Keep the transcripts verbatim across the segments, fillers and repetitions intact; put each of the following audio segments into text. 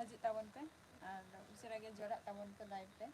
ᱦᱤᱡᱩᱜ ᱛᱟᱵᱚᱱ ᱯᱮ ᱟᱨ ᱩᱥᱟᱹᱨᱟ ᱜᱮ ᱡᱚᱲᱟᱜ ᱛᱟᱵᱚᱱ ᱯᱮ live ᱨᱮ᱾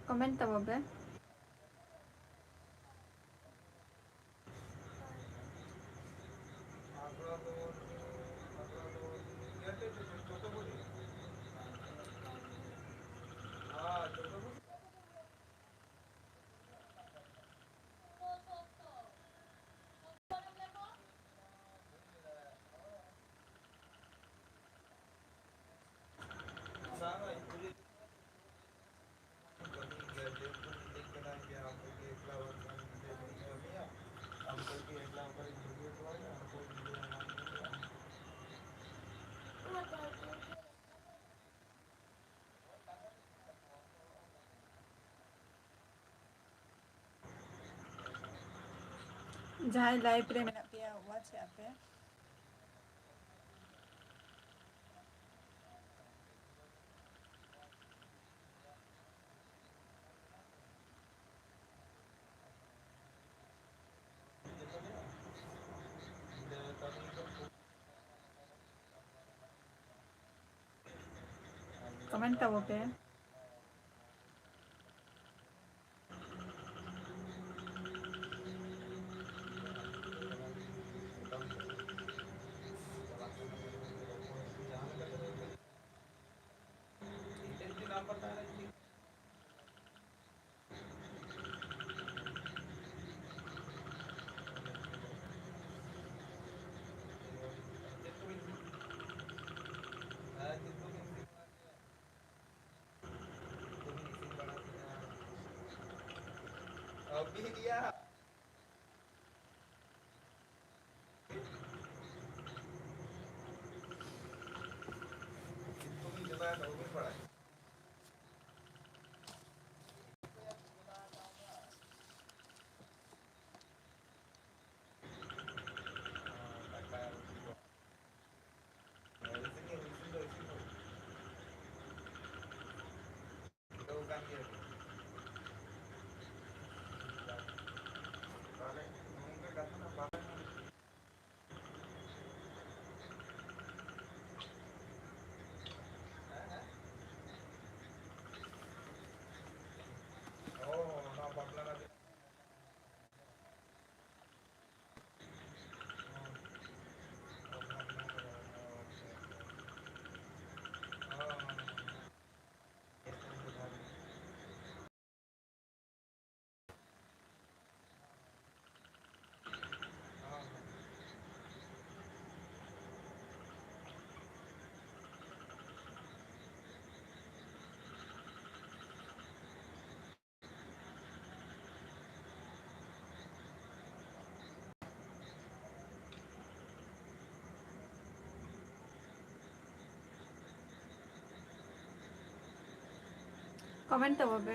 Comment ᱛᱟᱵᱚ ᱯᱮ᱾ ᱡᱟᱦᱟᱸᱭ live ᱨᱮ ᱢᱮᱱᱟᱜ ᱯᱮᱭᱟ, watch ᱮᱫ ᱟᱯᱮ᱾ ᱠᱚᱢᱮᱱᱴ ᱛᱟᱵᱚ ᱯᱮ᱾ ᱠᱚᱢᱮᱱᱴ ᱛᱟᱵᱚ ᱯᱮ᱾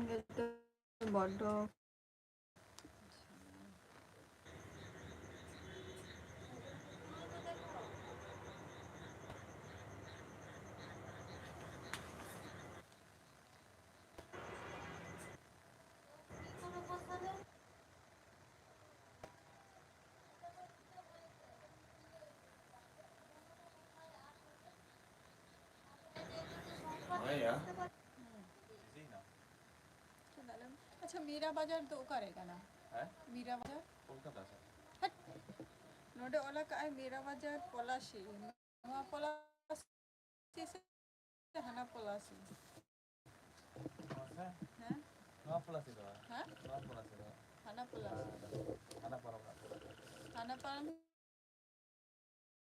ᱜᱮᱛᱚ ᱵᱚᱰᱰᱚ᱾ ᱦᱮᱸᱭᱟ᱾ ᱦᱩᱸ᱾ ᱵᱤᱡᱤᱭᱮᱱᱟ᱾ ᱪᱮᱫᱟᱜ ᱞᱟᱹᱭ ᱢᱮ? ᱟᱪᱪᱷᱟ, ᱢᱤᱨᱟ ᱵᱟᱡᱟᱨ ᱫᱚ ᱚᱠᱟᱨᱮ ᱠᱟᱱᱟ? ᱦᱮᱸ? ᱢᱤᱨᱟ ᱵᱟᱡᱟᱨ? ᱠᱳᱞᱠᱟᱛᱟ ᱥᱮᱫ᱾ ᱦᱟᱴ! ᱱᱚᱰᱮ ᱚᱞ ᱟᱠᱟᱫ ᱟᱭ ᱢᱤᱨᱟ ᱵᱟᱡᱟᱨ ᱯᱚᱞᱟᱥᱤ᱾ ᱱᱚᱣᱟ ᱯᱚᱞᱟᱥᱤ ᱥᱮ ᱦᱟᱱᱟ ᱯᱚᱞᱟᱥᱤ? ᱱᱚᱣᱟ ᱥᱮ? ᱦᱮᱸ? ᱱᱚᱣᱟ ᱯᱚᱞᱟᱥᱤ ᱫᱚ ᱵᱟᱝ᱾ ᱦᱮᱸ? ᱱᱚᱣᱟ ᱯᱚᱞᱟᱥᱤ ᱫᱚ ᱵᱟᱝ᱾ ᱦᱟᱱᱟ ᱯᱚᱞᱟᱥᱤ᱾ ᱦᱟᱱᱟ ᱯᱚᱨᱚᱵᱽ ᱨᱮᱱᱟᱜ ᱯᱚᱞᱟᱥᱤ᱾ ᱦᱟᱱᱟ ᱯᱚᱞᱟᱥᱤ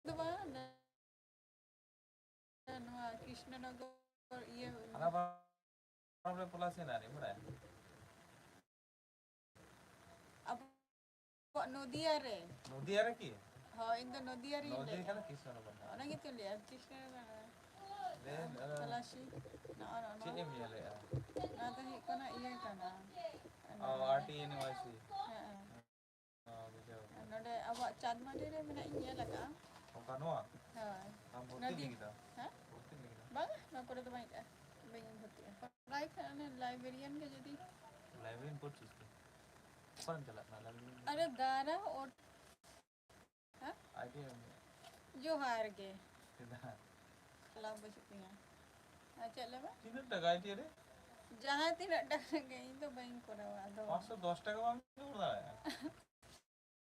ᱫᱚ ᱵᱟᱝ, ᱱᱚᱣᱟ ᱠᱨᱤᱥᱱᱚᱱᱚᱜᱚᱨ ᱤᱭᱟᱹ᱾ ᱦᱟᱱᱟ ᱯᱚᱨᱚᱵᱽ ᱨᱮ ᱯᱚᱞᱟᱥᱤ ᱦᱮᱱᱟᱜ ᱨᱮ, ᱵᱟᱲᱟᱭᱟ? ᱟᱵᱚᱣᱟᱜ ᱱᱚᱫᱤᱭᱟ ᱨᱮ᱾ ᱱᱚᱫᱤᱭᱟ ᱨᱮ ᱠᱤ? ᱦᱳᱭ, ᱤᱧ ᱫᱚ ᱱᱚᱫᱤᱭᱟ ᱨᱤᱧ ᱱᱚᱫᱤᱭᱟ ᱞᱟᱹᱭᱮᱫᱼᱟ᱾ ᱠᱟᱱᱟ ᱠᱨᱤᱥᱱᱚᱱᱚᱜᱚᱨ ᱫᱚ᱾ ᱚᱱᱟ ᱜᱮᱛᱚᱧ ᱞᱟᱹᱭᱮᱫᱼᱟ, ᱠᱨᱤᱥᱱᱚᱱᱚᱜᱚᱨ᱾ ᱞᱟᱹᱭ ᱢᱮ, ᱟᱫᱚ ᱯᱚᱞᱟᱥᱤ᱾ ᱱᱚᱜᱼᱚ ᱱᱚᱣᱟ᱾ ᱪᱮᱫ ᱮᱢ ᱧᱮᱞᱮᱫᱼᱟ? ᱱᱚᱣᱟ ᱫᱚ ᱦᱩᱭᱩᱜ ᱠᱟᱱᱟ ᱤᱭᱟᱹ ᱠᱟᱱᱟ᱾ ᱚ, ᱟᱨ ᱴᱤ ᱮᱱ ᱚᱣᱟᱭ ᱥᱤ᱾ ᱦᱮᱸ᱾ ᱚ, ᱵᱩᱡᱷᱟᱹᱣ᱾ ᱱᱚᱰᱮ ᱟᱵᱚᱣᱟᱜ ᱪᱟᱸᱫᱽ ᱢᱟᱹᱰᱤ ᱨᱮ ᱢᱮᱱᱟᱜ ᱤᱧ ᱧᱮᱞ ᱟᱠᱟᱫᱼᱟ᱾ ᱚᱠᱟ ᱱᱚᱣᱟ? ᱦᱳᱭ᱾ ᱟᱢ ᱵᱷᱚᱨᱛᱤ ᱱᱚᱰᱤ-, ᱞᱟᱹᱜᱤᱫ ᱫᱚ? ᱦᱮᱸ? ᱵᱷᱚᱨᱛᱤ ᱞᱟᱹᱜᱤᱫ ᱫᱚ? ᱵᱟᱝᱟ, ᱱᱚᱣᱟ ᱠᱚᱨᱮ ᱫᱚ ᱵᱟᱹᱧ, ᱵᱟᱹᱧ ᱵᱷᱚᱨᱛᱤᱜᱼᱟ᱾ ᱯᱟᱲᱦᱟᱣ ᱠᱷᱟᱱ ᱚᱱᱮ librarian ᱜᱮ ᱡᱩᱫᱤ᱾ Librarian course system. ᱚᱠᱟᱨᱮᱢ ᱪᱟᱞᱟᱜ ᱠᱟᱱᱟ librarian? ᱟᱨᱮ ᱫᱟᱨᱟ ᱳᱴ-, ᱦᱮᱸ? ᱟᱭ ᱴᱤ ᱟᱭ ᱮᱢ ᱞᱟᱹᱭᱮᱫᱼᱟ? ᱡᱚᱦᱟᱨ ᱜᱮ᱾ ᱪᱮᱫᱟᱜ? ᱞᱟᱵᱷ ᱵᱟᱹᱪᱩᱜ ᱛᱤᱧᱟ᱾ ᱟᱨ ᱪᱮᱫ ᱞᱟᱹᱭ ᱢᱮ? ᱛᱤᱱᱟᱹᱜ ᱴᱟᱠᱟ ᱟᱭ ᱴᱤ ᱟᱭ ᱨᱮ? ᱡᱟᱦᱟᱸ ᱛᱤᱱᱟᱹᱜ ᱴᱟᱠᱟ ᱜᱮ, ᱤᱧ ᱫᱚ ᱵᱟᱹᱧ ᱠᱚᱨᱟᱣᱟ ᱟᱫᱚ᱾ ᱯᱟᱸᱪᱥᱚ ᱫᱚᱥ ᱴᱟᱠᱟ ᱵᱟᱢ ᱡᱚᱲ ᱫᱟᱲᱮᱭᱟᱜᱼᱟ?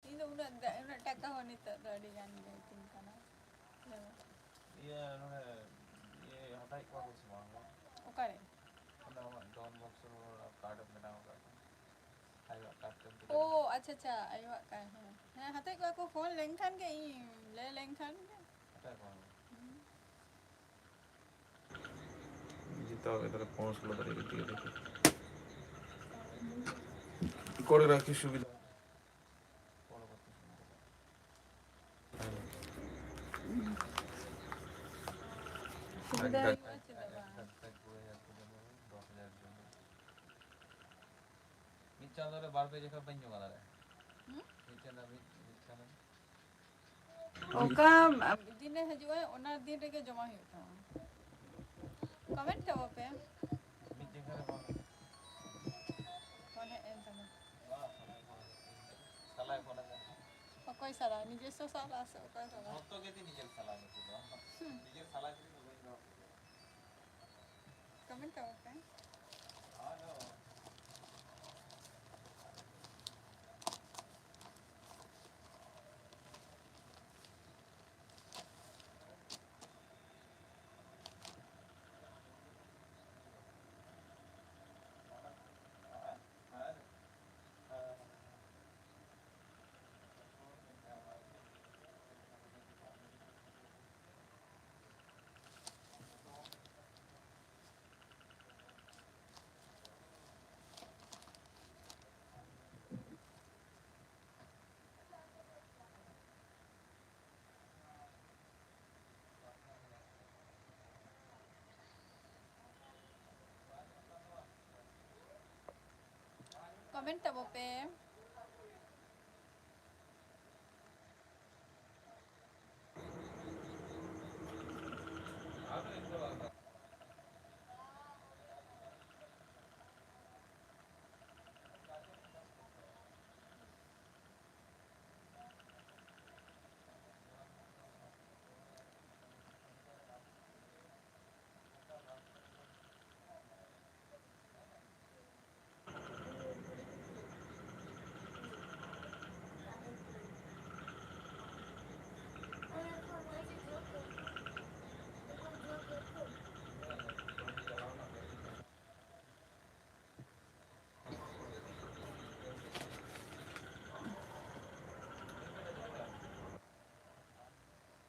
ᱤᱧ ᱫᱚ ᱩᱱᱟᱹᱜ ᱫᱟ-, ᱩᱱᱟᱹᱜ ᱴᱟᱠᱟ ᱦᱚᱸ ᱱᱤᱛᱚᱜ ᱫᱚ ᱟᱹᱰᱤ ᱜᱟᱱ ᱜᱮ ᱦᱩᱭᱩᱜ ᱛᱤᱧ ᱠᱟᱱᱟ᱾ ᱞᱟᱹᱭ ᱢᱮ᱾ ᱤᱭᱟᱹ, ᱱᱚᱰᱮ, ᱤᱭᱟᱹ, ᱦᱟᱛᱟᱣᱮᱫ ᱠᱚᱣᱟ ᱠᱚ ᱥᱮ ᱵᱟᱝ? ᱚᱠᱟᱨᱮ? ᱚᱱᱟ ᱟᱢᱟᱜ ᱰᱚᱱ ᱵᱚᱠᱥ ᱨᱮ ᱠᱟᱨᱰ ᱮᱢ ᱵᱮᱱᱟᱣ ᱟᱠᱟᱫ ᱠᱷᱟᱱ, ᱟᱭᱳᱣᱟᱜ ᱠᱟᱨᱰ ᱛᱮᱢ ᱛᱩᱞᱟᱹᱣ ᱚ, ᱞᱮᱠᱷᱟᱱ᱾ ᱟᱪᱪᱷᱟ, ᱟᱪᱪᱷᱟ, ᱟᱭᱳᱣᱟᱜ ᱠᱟᱨᱰ, ᱦᱮᱸ᱾ ᱦᱮᱸ, ᱦᱟᱛᱟᱣᱮᱫ ᱠᱚᱣᱟ ᱠᱚ, ᱯᱷᱳᱱ ᱞᱮᱱᱠᱷᱟᱱ ᱜᱮ, ᱤᱧ ᱞᱟᱹᱭ ᱞᱮᱱᱠᱷᱟᱱ ᱜᱮ᱾ ᱦᱟᱛᱟᱣᱮᱫ ᱠᱚᱣᱟ ᱠᱚ᱾ ᱦᱩᱸ᱾ ᱡᱚᱛᱚ ᱜᱤᱫᱽᱨᱟᱹ ᱯᱚᱱᱨᱚ ᱥᱳᱞᱳ ᱛᱟᱹᱨᱤᱠᱷ ᱨᱮ ᱛᱤᱭᱳᱜ ᱞᱮᱠᱷᱟᱱ᱾ ᱠᱚᱲᱟ ᱨᱟᱠᱷᱤ ᱥᱩᱵᱤᱫᱷᱟ᱾ ᱥᱩᱵᱤᱫᱷᱟ ᱦᱩᱭᱩᱜᱼᱟ, ᱪᱮᱫᱟᱜ ᱵᱟᱝ? ᱫᱚᱥ ᱦᱟᱡᱟᱨ ᱡᱚᱱ᱾ ᱪᱟᱸᱫᱳ ᱨᱮ ᱵᱟᱨ ᱯᱮ ᱡᱚᱠᱷᱟ ᱵᱟᱹᱧ ᱡᱚᱢᱟ ᱫᱟᱲᱮᱭᱟᱜᱼᱟ᱾ ᱦᱩᱸ? ᱢᱤᱫ ᱪᱟᱸᱫᱳ, ᱢᱤᱫ, ᱢᱤᱫ ᱪᱟᱸᱫᱳ᱾ ᱚᱠᱟ ᱫᱤᱱᱮ ᱦᱤᱡᱩᱜᱼᱟ, ᱚᱱᱟ ᱫᱤᱱ ᱨᱮᱜᱮ ᱡᱚᱢᱟ ᱦᱩᱭᱩᱜ ᱛᱟᱢᱟ᱾ ᱠᱚᱢᱮᱱᱴ ᱛᱟᱵᱚ ᱯᱮ᱾ ᱢᱤᱫ ᱡᱚᱠᱷᱟ ᱨᱮ ᱵᱟᱝ ᱦᱩᱭᱩᱜᱼᱟ᱾ ᱯᱷᱳᱱ ᱦᱮᱡ ᱮᱱ ᱛᱟᱢᱟ᱾ ᱵᱟᱝ, ᱥᱟᱞᱟᱭ ᱯᱷᱳᱱ ᱟᱠᱟᱫ᱾ ᱥᱟᱞᱟᱭ ᱯᱷᱳᱱ ᱟᱠᱟᱫ᱾ ᱚᱠᱚᱭ ᱥᱟᱞᱟ? ᱱᱤᱡᱮᱥᱥᱚ ᱥᱟᱞᱟ ᱥᱮ ᱚᱠᱚᱭ ᱥᱟᱞᱟ? ᱡᱷᱚᱛᱚ ᱜᱮ ᱛᱤᱧ ᱱᱤᱡᱮᱨ ᱥᱟᱞᱟ ᱱᱩᱠᱩ ᱫᱚ᱾ ᱦᱩᱸ᱾ ᱱᱤᱡᱮᱨ ᱥᱟᱞᱟ ᱡᱩᱫᱤ ᱫᱚ ᱵᱟᱹᱧ ᱨᱚᱲ ᱠᱮᱭᱟ᱾ ᱠᱚᱢᱮᱱᱴ ᱛᱟᱵᱚ ᱯᱮ᱾ ᱠᱚᱢᱮᱱᱴ ᱛᱟᱵᱚ ᱯᱮ᱾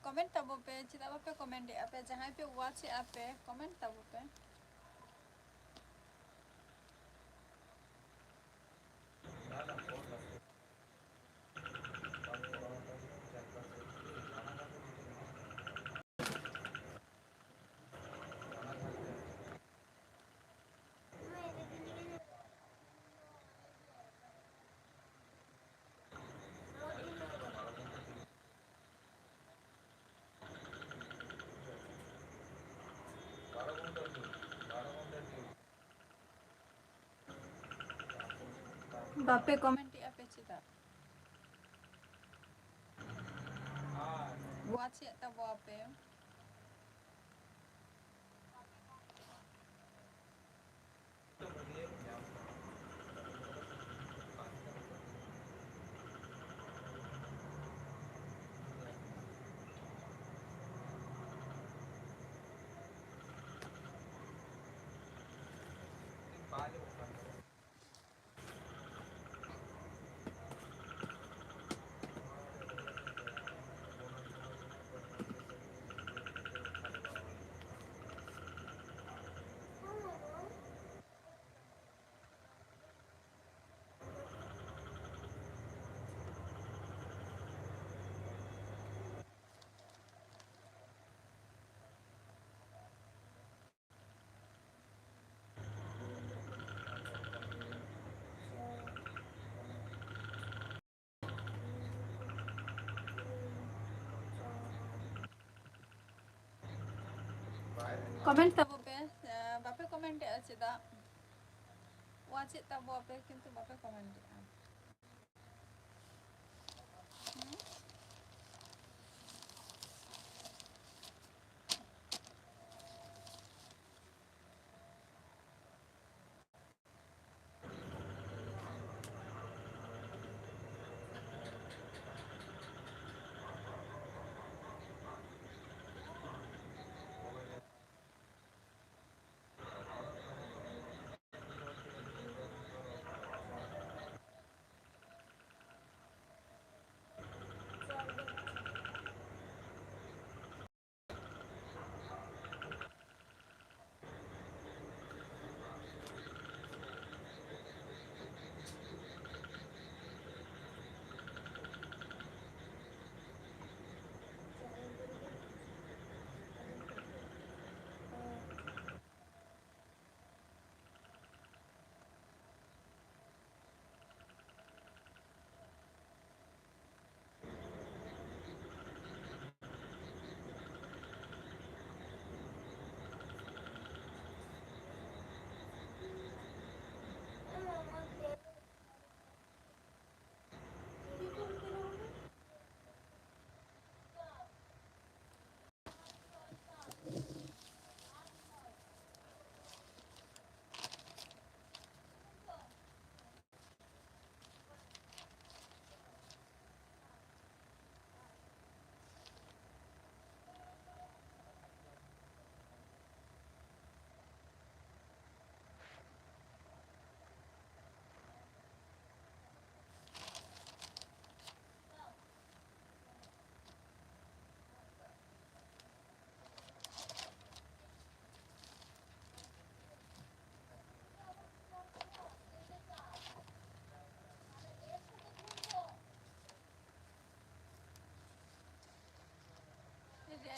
ᱠᱚᱢᱮᱱᱴ ᱛᱟᱵᱚ ᱯᱮ, ᱪᱮᱫᱟᱜ ᱵᱟᱯᱮ ᱠᱚᱢᱮᱱᱴ ᱮᱫᱼᱟ ᱯᱮ? ᱡᱟᱦᱟᱸᱭ ᱯᱮ ᱣᱟᱪ ᱮᱫᱼᱟ ᱯᱮ, ᱠᱚᱢᱮᱱᱴ ᱛᱟᱵᱚ ᱯᱮ᱾ ᱵᱟᱯᱮ ᱠᱚᱢᱮᱱᱴ ᱮᱫᱼᱟ ᱯᱮ ᱪᱮᱫᱟᱜ? ᱣᱟᱪᱮᱫ ᱛᱟᱵᱚ ᱟᱯᱮ᱾ ᱠᱚᱢᱮᱱᱴ ᱛᱟᱵᱚ ᱯᱮ, ᱮ, ᱵᱟᱯᱮ ᱠᱚᱢᱮᱱᱴ ᱮᱫᱼᱟ ᱪᱮᱫᱟᱜ? ᱣᱟᱪᱮᱫ ᱛᱟᱵᱚ ᱟᱯᱮ ᱠᱤᱱᱛᱩ ᱵᱟᱯᱮ ᱠᱚᱢᱮᱱᱴ ᱮᱫᱼᱟ᱾ ᱦᱩᱸ?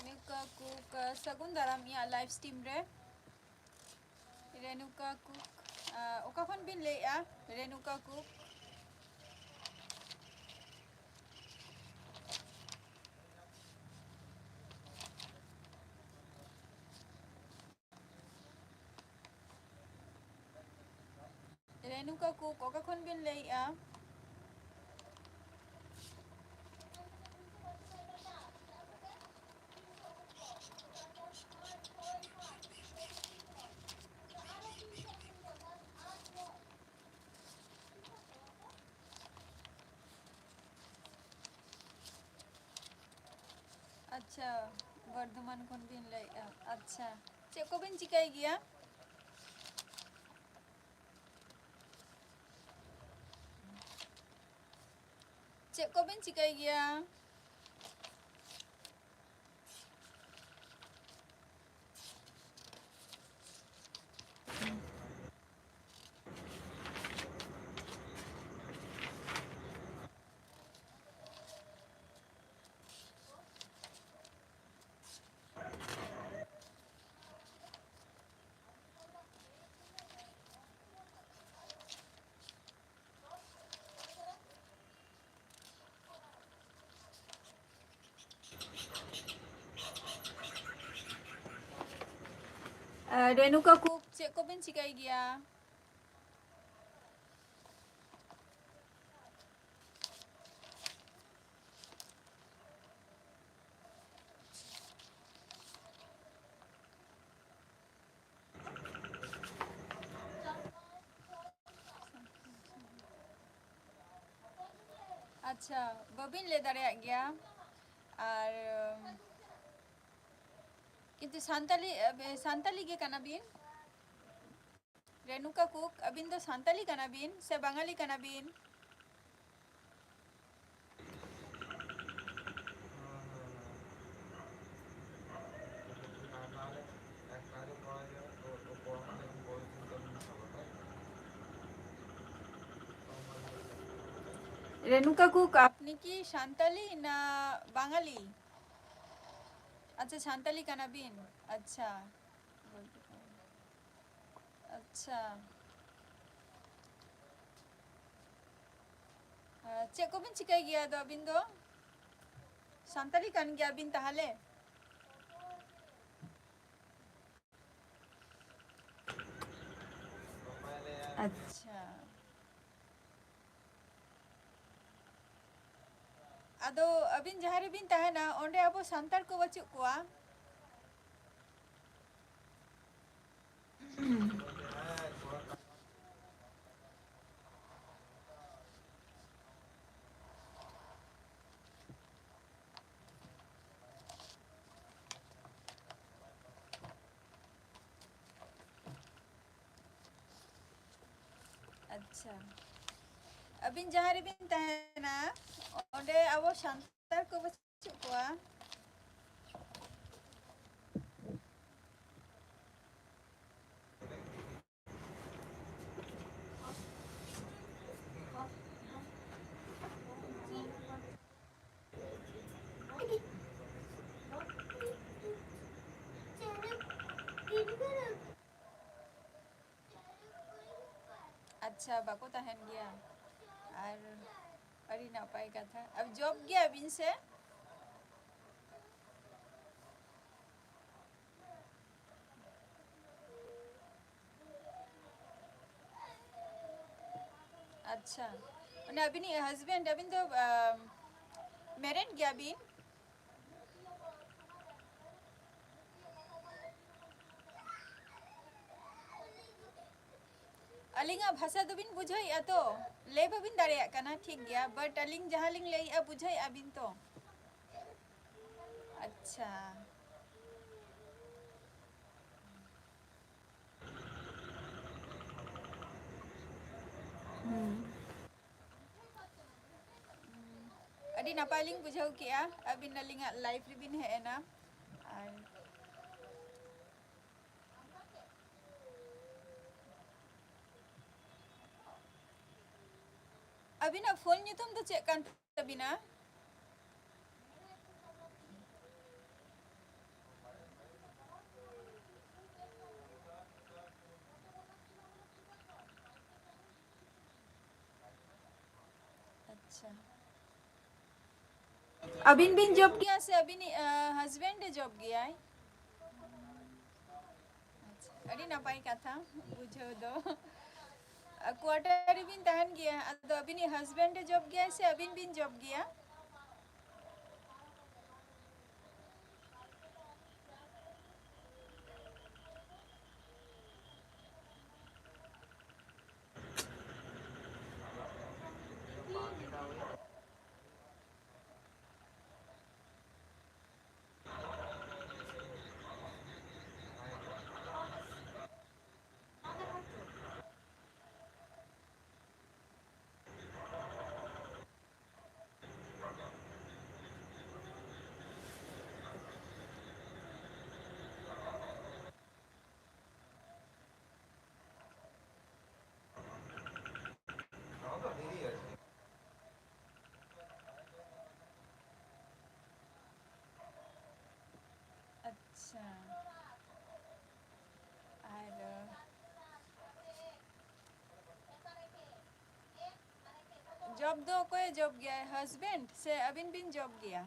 ᱨᱮᱱᱩᱠᱟ ᱠᱩᱠ, ᱥᱟᱹᱜᱩᱱ ᱫᱟᱨᱟᱢ ᱤᱧᱟᱹᱜ live stream ᱨᱮ᱾ ᱨᱮᱱᱩᱠᱟ ᱠᱩᱠ, ᱚᱠᱟ ᱠᱷᱚᱱ ᱵᱤᱱ ᱞᱟᱹᱭᱮᱜᱼᱟ? ᱨᱮᱱᱩᱠᱟ ᱠᱩᱠ᱾ ᱨᱮᱱᱩᱠᱟ ᱠᱩᱠ, ᱚᱠᱟ ᱠᱷᱚᱱ ᱵᱤᱱ ᱞᱟᱹᱭᱮᱜᱼᱟ? ᱟᱪᱪᱷᱟ, ᱵᱚᱨᱫᱷᱚᱢᱟᱱ ᱠᱷᱚᱱ ᱵᱤᱱ ᱞᱟᱹᱭᱮᱜᱼᱟ᱾ ᱟᱪᱪᱷᱟ, ᱪᱮᱫ ᱠᱚᱵᱤᱱ ᱪᱤᱠᱟᱹᱭ ᱜᱮᱭᱟ? ᱪᱮᱫ ᱠᱚᱵᱤᱱ ᱪᱤᱠᱟᱹᱭ ᱜᱮᱭᱟ? ᱨᱮᱱᱩᱠᱟ ᱠᱩᱠ, ᱪᱮᱫ ᱠᱚᱵᱤᱱ ᱪᱤᱠᱟᱹᱭ ᱜᱮᱭᱟ? ᱟᱪᱪᱷᱟ, ᱵᱟᱹᱵᱤᱱ ᱞᱟᱹᱭ ᱫᱟᱲᱮᱭᱟᱜ ᱜᱮᱭᱟ᱾ ᱟᱨ ᱠᱤᱱᱛᱩ ᱥᱟᱱᱛᱟᱞᱤ, ᱥᱟᱱᱛᱟᱞᱤ ᱜᱮ ᱠᱟᱱᱟ ᱵᱤᱱ? ᱨᱮᱱᱩᱠᱟ ᱠᱩᱠ, ᱟᱹᱵᱤᱱ ᱫᱚ ᱥᱟᱱᱛᱟᱞᱤ ᱠᱟᱱᱟ ᱵᱤᱱ ᱥᱮ ᱵᱟঙᱟᱞᱤ ᱠᱟᱱᱟ ᱵᱤᱱ? রেণুকা কুক, আপনি কি সান্তালি না বাঙালি? ᱟᱪᱪᱷᱟ, ᱥᱟᱱᱛᱟᱞᱤ ᱠᱟᱱᱟ ᱵᱤᱱ? ᱟᱪᱪᱷᱟ᱾ ᱟᱪᱪᱷᱟ᱾ ᱟᱨ ᱪᱮᱫ ᱠᱚᱵᱤᱱ ᱪᱤᱠᱟᱹᱭ ᱜᱮᱭᱟ ᱟᱫᱚ ᱟᱹᱵᱤᱱ ᱫᱚ? ᱥᱟᱱᱛᱟᱲᱤ ᱠᱟᱱ ᱜᱮᱭᱟ ᱵᱤᱱ ᱛᱟᱦᱚᱞᱮ? ᱟᱪᱪᱷᱟ᱾ ᱟᱫᱚ ᱟᱹᱵᱤᱱ ᱡᱟᱦᱟᱸ ᱨᱮᱵᱤᱱ ᱛᱟᱦᱮᱱᱟ, ᱚᱸᱰᱮ ᱟᱵᱚ ᱥᱟᱱᱛᱟᱲ ᱠᱚ ᱵᱟᱹᱪᱩᱜ ᱠᱚᱣᱟ? ᱟᱪᱪᱷᱟ, ᱟᱹᱵᱤᱱ ᱡᱟᱦᱟᱸ ᱨᱮᱵᱤᱱ ᱛᱟᱦᱮᱱᱟ, ᱚᱸᱰᱮ ᱟᱵᱚ ᱥᱟᱱᱛᱟᱲ ᱠᱚ ᱵᱟᱹᱪᱩᱜ ᱠᱚᱣᱟ? ᱟᱪᱪᱷᱟ, ᱵᱟᱠᱚ ᱛᱟᱦᱮᱱ ᱜᱮᱭᱟ᱾ ᱟᱨ ᱟᱹᱰᱤ ᱱᱟᱯᱟᱭ ᱠᱟᱛᱷᱟ᱾ ᱟᱨ ᱡᱚᱵ ᱜᱮᱭᱟ ᱵᱤᱱ ᱥᱮ? ᱟᱪᱪᱷᱟ, ᱢᱟᱱᱮ ᱟᱹᱵᱤᱱᱤᱡ ᱦᱟᱥᱵᱮᱱᱰ, ᱟᱹᱵᱤᱱ ᱫᱚ, ᱟᱢ, ᱢᱮᱨᱮᱰ ᱜᱮᱭᱟ ᱵᱤᱱ? ᱟᱹᱞᱤᱧᱟᱜ ᱵᱷᱟᱥᱟ ᱫᱚᱵᱤᱱ ᱵᱩᱡᱷᱟᱹᱣᱮᱫᱼᱟ ᱛᱚ? ᱞᱟᱹᱭ ᱵᱟᱹᱵᱤᱱ ᱫᱟᱲᱮᱭᱟᱜ ᱠᱟᱱᱟ, ᱴᱷᱤᱠ ᱜᱮᱭᱟ, but ᱟᱹᱞᱤᱧ ᱡᱟᱦᱟᱸ ᱞᱤᱧ ᱞᱟᱹᱭᱮᱫᱼᱟ, ᱵᱩᱡᱷᱟᱹᱣᱮᱫᱼᱟ ᱵᱤᱱ ᱛᱚ? ᱟᱪᱪᱷᱟ᱾ ᱦᱩᱸ᱾ ᱟᱹᱰᱤ ᱱᱟᱯᱟᱭ ᱞᱤᱧ ᱵᱩᱡᱷᱟᱹᱣ ᱠᱮᱜᱼᱟ, ᱟᱹᱵᱤᱱ ᱟᱹᱞᱤᱧᱟᱜ live ᱨᱮᱵᱤᱱ ᱦᱮᱡ ᱮᱱᱟ᱾ ᱟᱨ ᱟᱹᱵᱤᱱᱟᱜ ᱯᱷᱳᱱ ᱧᱩᱛᱩᱢ ᱫᱚ ᱪᱮᱫ ᱠᱟᱱ ᱛᱟᱹᱵᱤᱱᱟ? ᱟᱹᱵᱤᱱ ᱵᱤᱱ ᱡᱚᱵ ᱜᱮᱭᱟ ᱥᱮ ᱟᱹᱵᱤᱱᱤᱡ ᱦᱟᱡᱵᱮᱱᱰ ᱮ ᱡᱚᱵ ᱜᱮᱭᱟᱭ? ᱟᱪᱪᱷᱟ, ᱟᱹᱰᱤ ᱱᱟᱯᱟᱭ ᱠᱟᱛᱷᱟ ᱵᱩᱡᱷᱟᱹᱣ ᱫᱚ᱾ ᱠᱣᱟᱴᱟᱨ ᱨᱮᱵᱤᱱ ᱛᱟᱦᱮᱱ ᱜᱮᱭᱟ, ᱟᱫᱚ ᱟᱹᱵᱤᱱᱤᱡ ᱦᱟᱡᱵᱮᱱᱰ ᱮ ᱡᱚᱵ ᱜᱮᱭᱟᱭ ᱥᱮ ᱟᱹᱵᱤᱱ ᱵᱤᱱ ᱡᱚᱵ ᱜᱮᱭᱟ? ᱟᱪᱪᱷᱟ᱾ ᱟᱨ ᱡᱚᱵ ᱫᱚ ᱚᱠᱚᱭᱮ ᱡᱚᱵ ᱜᱮᱭᱟ, ᱦᱟᱡᱵᱮᱱᱰ ᱥᱮ ᱟᱹᱵᱤᱱ ᱵᱤᱱ ᱡᱚᱵ ᱜᱮᱭᱟ?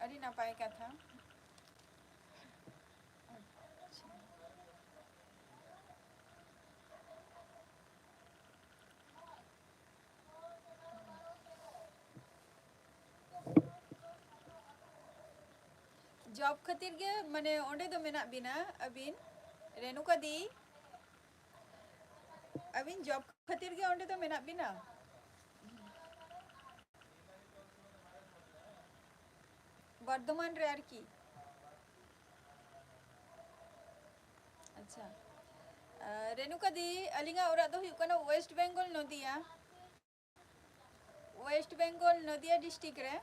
ᱟᱹᱰᱤ ᱱᱟᱯᱟᱭ ᱠᱟᱛᱷᱟ᱾ ᱟᱪᱪᱷᱟ᱾ ᱡᱚᱵ ᱠᱷᱟᱹᱛᱤᱨ ᱜᱮ, ᱢᱟᱱᱮ, ᱚᱸᱰᱮ ᱫᱚ ᱢᱮᱱᱟᱜ ᱵᱤᱱᱟ ᱟᱹᱵᱤᱱ, ᱨᱮᱱᱩᱠᱟ ᱫᱤ? ᱟᱹᱵᱤᱱ ᱡᱚᱵ ᱠᱷᱟᱹᱛᱤᱨ ᱜᱮ ᱚᱸᱰᱮ ᱫᱚ ᱢᱮᱱᱟᱜ ᱵᱤᱱᱟ? ᱵᱚᱨᱫᱷᱚᱢᱟᱱ ᱨᱮ ᱟᱨᱠᱤ᱾ ᱟᱪᱪᱷᱟ᱾ ᱟᱨ ᱨᱮᱱᱩᱠᱟ ᱫᱤ, ᱟᱹᱞᱤᱧᱟᱜ ᱚᱲᱟᱜ ᱫᱚ ᱦᱩᱭᱩᱜ ᱠᱟᱱᱟ ᱳᱭᱮᱥᱴ ᱵᱮᱝᱜᱚᱞ, ᱱᱚᱫᱤᱭᱟ᱾ ᱳᱭᱮᱥᱴ ᱵᱮᱝᱜᱚᱞ, ᱱᱚᱫᱤᱭᱟ ᱰᱤᱥᱴᱨᱤᱠᱴ ᱨᱮ᱾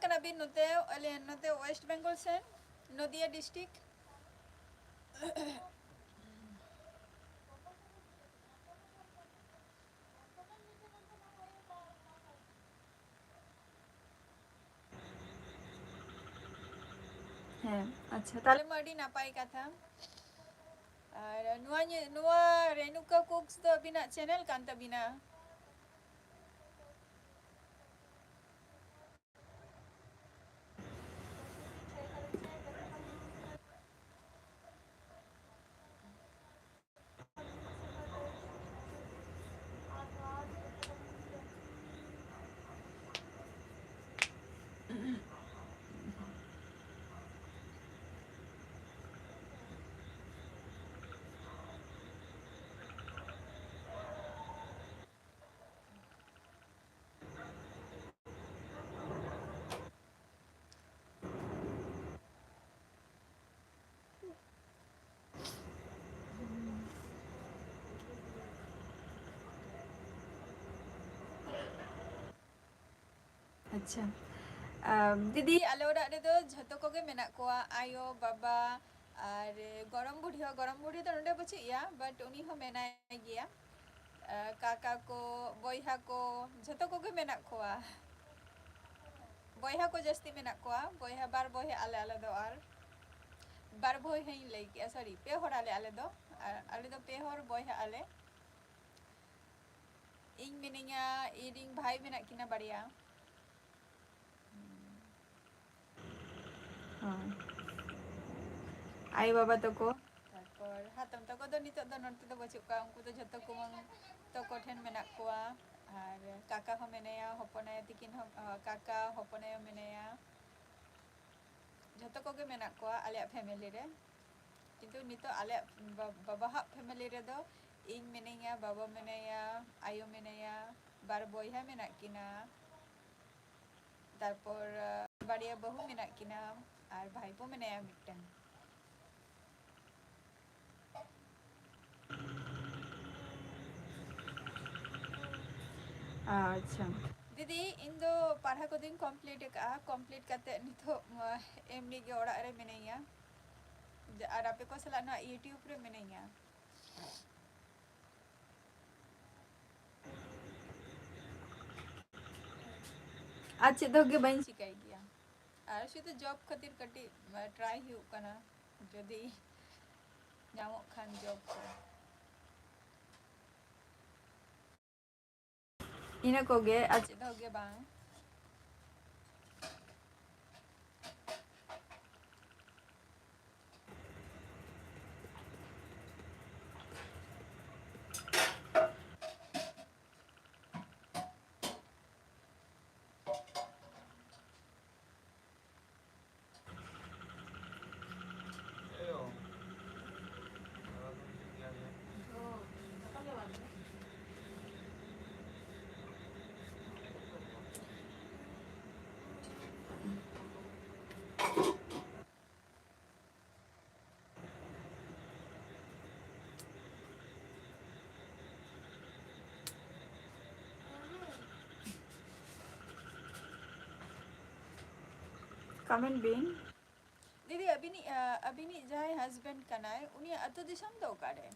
ᱠᱟᱱᱟ ᱵᱤᱱ ᱱᱚᱛᱮ, ᱟᱞᱮ ᱱᱚᱛᱮ West Bengal ᱥᱮᱱ, ᱱᱚᱫᱤᱭᱟ district? ᱦᱮᱸ, ᱟᱪᱪᱷᱟ, ᱛᱟᱦᱞᱮ ᱢᱟ ᱟᱹᱰᱤ ᱱᱟᱯᱟᱭ ᱠᱟᱛᱷᱟ᱾ ᱟᱨ ᱱᱚᱣᱟ ᱧᱮ-, ᱱᱚᱣᱟ ᱨᱮᱱᱩᱠᱟ Cooks ᱫᱚ ᱟᱹᱵᱤᱱᱟᱜ channel ᱠᱟᱱ ᱛᱟᱹᱵᱤᱱᱟ? ᱟᱪᱪᱷᱟ᱾ ᱟᱢ, ᱫᱤᱫᱤ, ᱟᱞᱮ ᱚᱲᱟᱜ ᱨᱮᱫᱚ ᱡᱷᱚᱛᱚ ᱠᱚᱜᱮ ᱢᱮᱱᱟᱜ ᱠᱚᱣᱟ, ᱟᱭᱳ, ᱵᱟᱵᱟ, ᱟᱨ ᱜᱚᱲᱚᱢ ᱵᱩᱰᱷᱤ ᱦᱚᱸ, ᱜᱚᱲᱚᱢ ᱵᱩᱰᱷᱤ ᱫᱚ ᱱᱚᱰᱮ ᱵᱟᱹᱪᱩᱜ ᱮᱭᱟ, but ᱩᱱᱤ ᱦᱚᱸ ᱢᱮᱱᱟᱭ ᱜᱮᱭᱟ᱾ ᱟᱨ ᱠᱟᱠᱟ ᱠᱚ, ᱵᱚᱭᱦᱟ ᱠᱚ, ᱡᱷᱚᱛᱚ ᱠᱚᱜᱮ ᱢᱮᱱᱟᱜ ᱠᱚᱣᱟ᱾ ᱵᱚᱭᱦᱟ ᱠᱚ ᱡᱟᱹᱥᱛᱤ ᱢᱮᱱᱟᱜ ᱠᱚᱣᱟ, ᱵᱚᱭᱦᱟ, ᱵᱟᱨ ᱵᱚᱭᱦᱟ ᱟᱞᱮ, ᱟᱞᱮ ᱫᱚ ᱟᱨ ᱵᱟᱨ ᱵᱚᱭᱦᱟᱧ ᱞᱟᱹᱭ ᱠᱮᱜᱼᱟ, sorry, ᱯᱮ ᱦᱚᱲ ᱟᱞᱮ, ᱟᱞᱮ ᱫᱚ᱾ ᱟᱨ ᱟᱞᱮ ᱫᱚ ᱯᱮ ᱦᱚᱲ ᱵᱚᱭᱦᱟ ᱟᱞᱮ᱾ ᱤᱧ ᱢᱤᱱᱟᱹᱧᱟ, ᱤᱧ ᱨᱤᱱ ᱵᱷᱟᱭ ᱢᱮᱱᱟᱜ ᱠᱤᱱᱟ ᱵᱟᱨᱭᱟ᱾ ᱦᱳᱭ᱾ ᱟᱭᱳ ᱵᱟᱵᱟ ᱛᱟᱠᱚ? ᱛᱟᱨᱯᱚᱨ ᱦᱟᱛᱚᱢ ᱛᱟᱠᱚ ᱫᱚ ᱱᱤᱛᱚᱜ ᱫᱚ ᱱᱚᱛᱮ ᱫᱚ ᱵᱟᱹᱪᱩᱜ ᱠᱚᱣᱟ, ᱩᱱᱠᱩ ᱫᱚ ᱡᱷᱚᱛᱚ ᱠᱩᱢᱟᱹᱝ ᱛᱟᱠᱚ ᱴᱷᱮᱱ ᱢᱮᱱᱟᱜ ᱠᱚᱣᱟ᱾ ᱟᱨ ᱠᱟᱠᱟ ᱦᱚᱸ ᱢᱮᱱᱟᱭᱟ, ᱦᱚᱯᱚᱱ ᱟᱭᱳ ᱛᱤᱠᱤᱱ ᱦᱚᱸ, ᱠᱟᱠᱟ ᱦᱚᱯᱚᱱ ᱟᱭᱳ ᱢᱮᱱᱟᱭᱟ᱾ ᱡᱷᱚᱛᱚ ᱠᱚᱜᱮ ᱢᱮᱱᱟᱜ ᱠᱚᱣᱟ ᱟᱞᱮᱭᱟᱜ family ᱨᱮ᱾ ᱠᱤᱱᱛᱩ ᱱᱤᱛᱚᱜ ᱟᱞᱮᱭᱟᱜ ᱵᱟ-, ᱵᱟᱵᱟᱦᱟᱜ family ᱨᱮᱫᱚ ᱤᱧ ᱢᱤᱱᱟᱹᱧᱟ, ᱵᱟᱵᱟ ᱢᱮᱱᱟᱭᱟ, ᱟᱭᱳ ᱢᱮᱱᱟᱭᱟ, ᱵᱟᱨ ᱵᱚᱭᱦᱟ ᱢᱮᱱᱟᱜ ᱠᱤᱱᱟ, ᱛᱟᱨᱯᱚᱨ, ᱟᱸ, ᱵᱟᱨᱭᱟ ᱵᱟᱹᱦᱩ ᱢᱮᱱᱟᱜ ᱠᱤᱱᱟ ᱟᱨ ᱵᱷᱟᱭᱯᱳ ᱢᱮᱱᱟᱭᱟ ᱢᱤᱫᱴᱟᱝ᱾ ᱟᱪᱪᱷᱟ᱾ ᱫᱤᱫᱤ, ᱤᱧ ᱫᱚ ᱯᱟᱲᱦᱟᱣ ᱠᱚᱫᱚᱧ complete ᱟᱠᱟᱫᱼᱟ᱾ Complete ᱠᱟᱛᱮ ᱱᱤᱛᱚᱜ, ᱟᱸ, ᱮᱢᱱᱤ ᱜᱮ ᱚᱲᱟᱜ ᱨᱮ ᱢᱤᱱᱟᱹᱧᱟ᱾ ᱡᱟ-, ᱟᱨ ᱟᱯᱮ ᱠᱚ ᱥᱟᱞᱟᱜ ᱱᱚᱣᱟ YouTube ᱨᱮ ᱢᱤᱱᱟᱹᱧᱟ᱾ ᱟᱨ ᱪᱮᱫ ᱦᱚᱸ ᱜᱮ ᱵᱟᱹᱧ ᱪᱤᱠᱟᱹᱭ ᱜᱮᱭᱟ᱾ ᱟᱨ ᱥᱩᱫᱷᱩ job ᱠᱷᱟᱹᱛᱤᱨ ᱠᱟᱹᱴᱤᱡ, ᱟᱸ, try ᱦᱩᱭᱩᱜ ᱠᱟᱱᱟ, ᱡᱩᱫᱤ ᱧᱟᱢᱚᱜ ᱠᱷᱟᱱ job ᱠᱚ᱾ ᱤᱱᱟᱹ ᱠᱚᱜᱮ, ᱟᱨ ᱪᱮᱫ ᱦᱚᱸ ᱜᱮ ᱵᱟᱝ᱾ Comment ᱵᱤᱱ᱾ ᱫᱤᱫᱤ, ᱟᱹᱵᱤᱱᱤᱡ, ᱟᱹᱵᱤᱱᱤᱡ ᱡᱟᱦᱟᱸᱭ husband ᱠᱟᱱᱟᱭ, ᱩᱱᱤᱭᱟᱜ ᱟᱹᱛᱩ ᱫᱤᱥᱚᱢ ᱫᱚ ᱚᱠᱟᱨᱮ?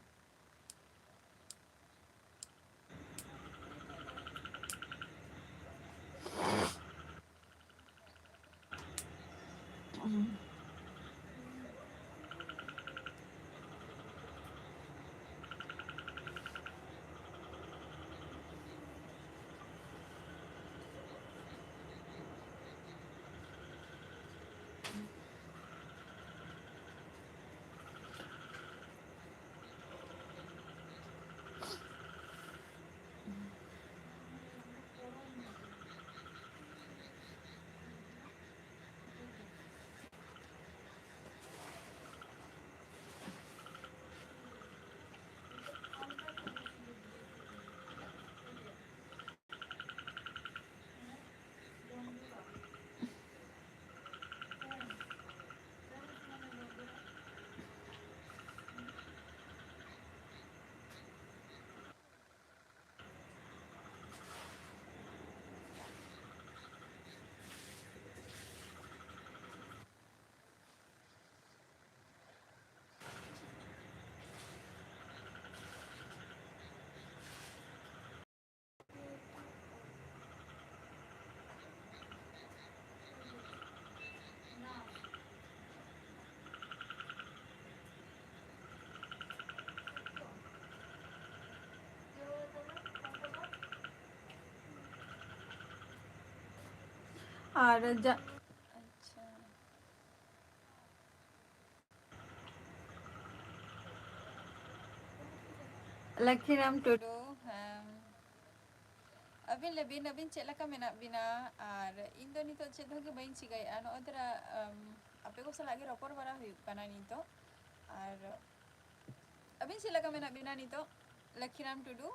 ᱟᱨ ᱡᱟ-, ᱟᱪᱪᱷᱟ᱾ ᱞᱟᱠᱠᱷᱤᱨᱟᱢ ᱴᱩᱰᱩ, ᱦᱮᱸ᱾ ᱟᱹᱵᱤᱱ ᱞᱟᱹᱭ ᱵᱤᱱ, ᱟᱹᱵᱤᱱ ᱪᱮᱫ ᱞᱮᱠᱟ ᱢᱮᱱᱟᱜ ᱵᱤᱱᱟ? ᱟᱨ ᱤᱧ ᱫᱚ ᱱᱤᱛᱚᱜ ᱪᱮᱫ ᱦᱚᱸ ᱜᱮ ᱵᱟᱹᱧ ᱪᱤᱠᱟᱹᱭᱮᱫᱼᱟ, ᱱᱚᱜᱼᱚᱭ ᱛᱚᱨᱟ, ᱟᱢ, ᱟᱯᱮ ᱠᱚ ᱥᱟᱞᱟᱜ ᱜᱮ ᱨᱚᱯᱚᱲ ᱵᱟᱲᱟ ᱦᱩᱭᱩᱜ ᱠᱟᱱᱟ ᱱᱤᱛᱚᱜ᱾ ᱟᱨ ᱟᱹᱵᱤᱱ ᱪᱮᱫ ᱞᱮᱠᱟ ᱢᱮᱱᱟᱜ ᱵᱤᱱᱟ ᱱᱤᱛᱚᱜ, ᱞᱟᱠᱠᱷᱤᱨᱟᱢ ᱴᱩᱰᱩ?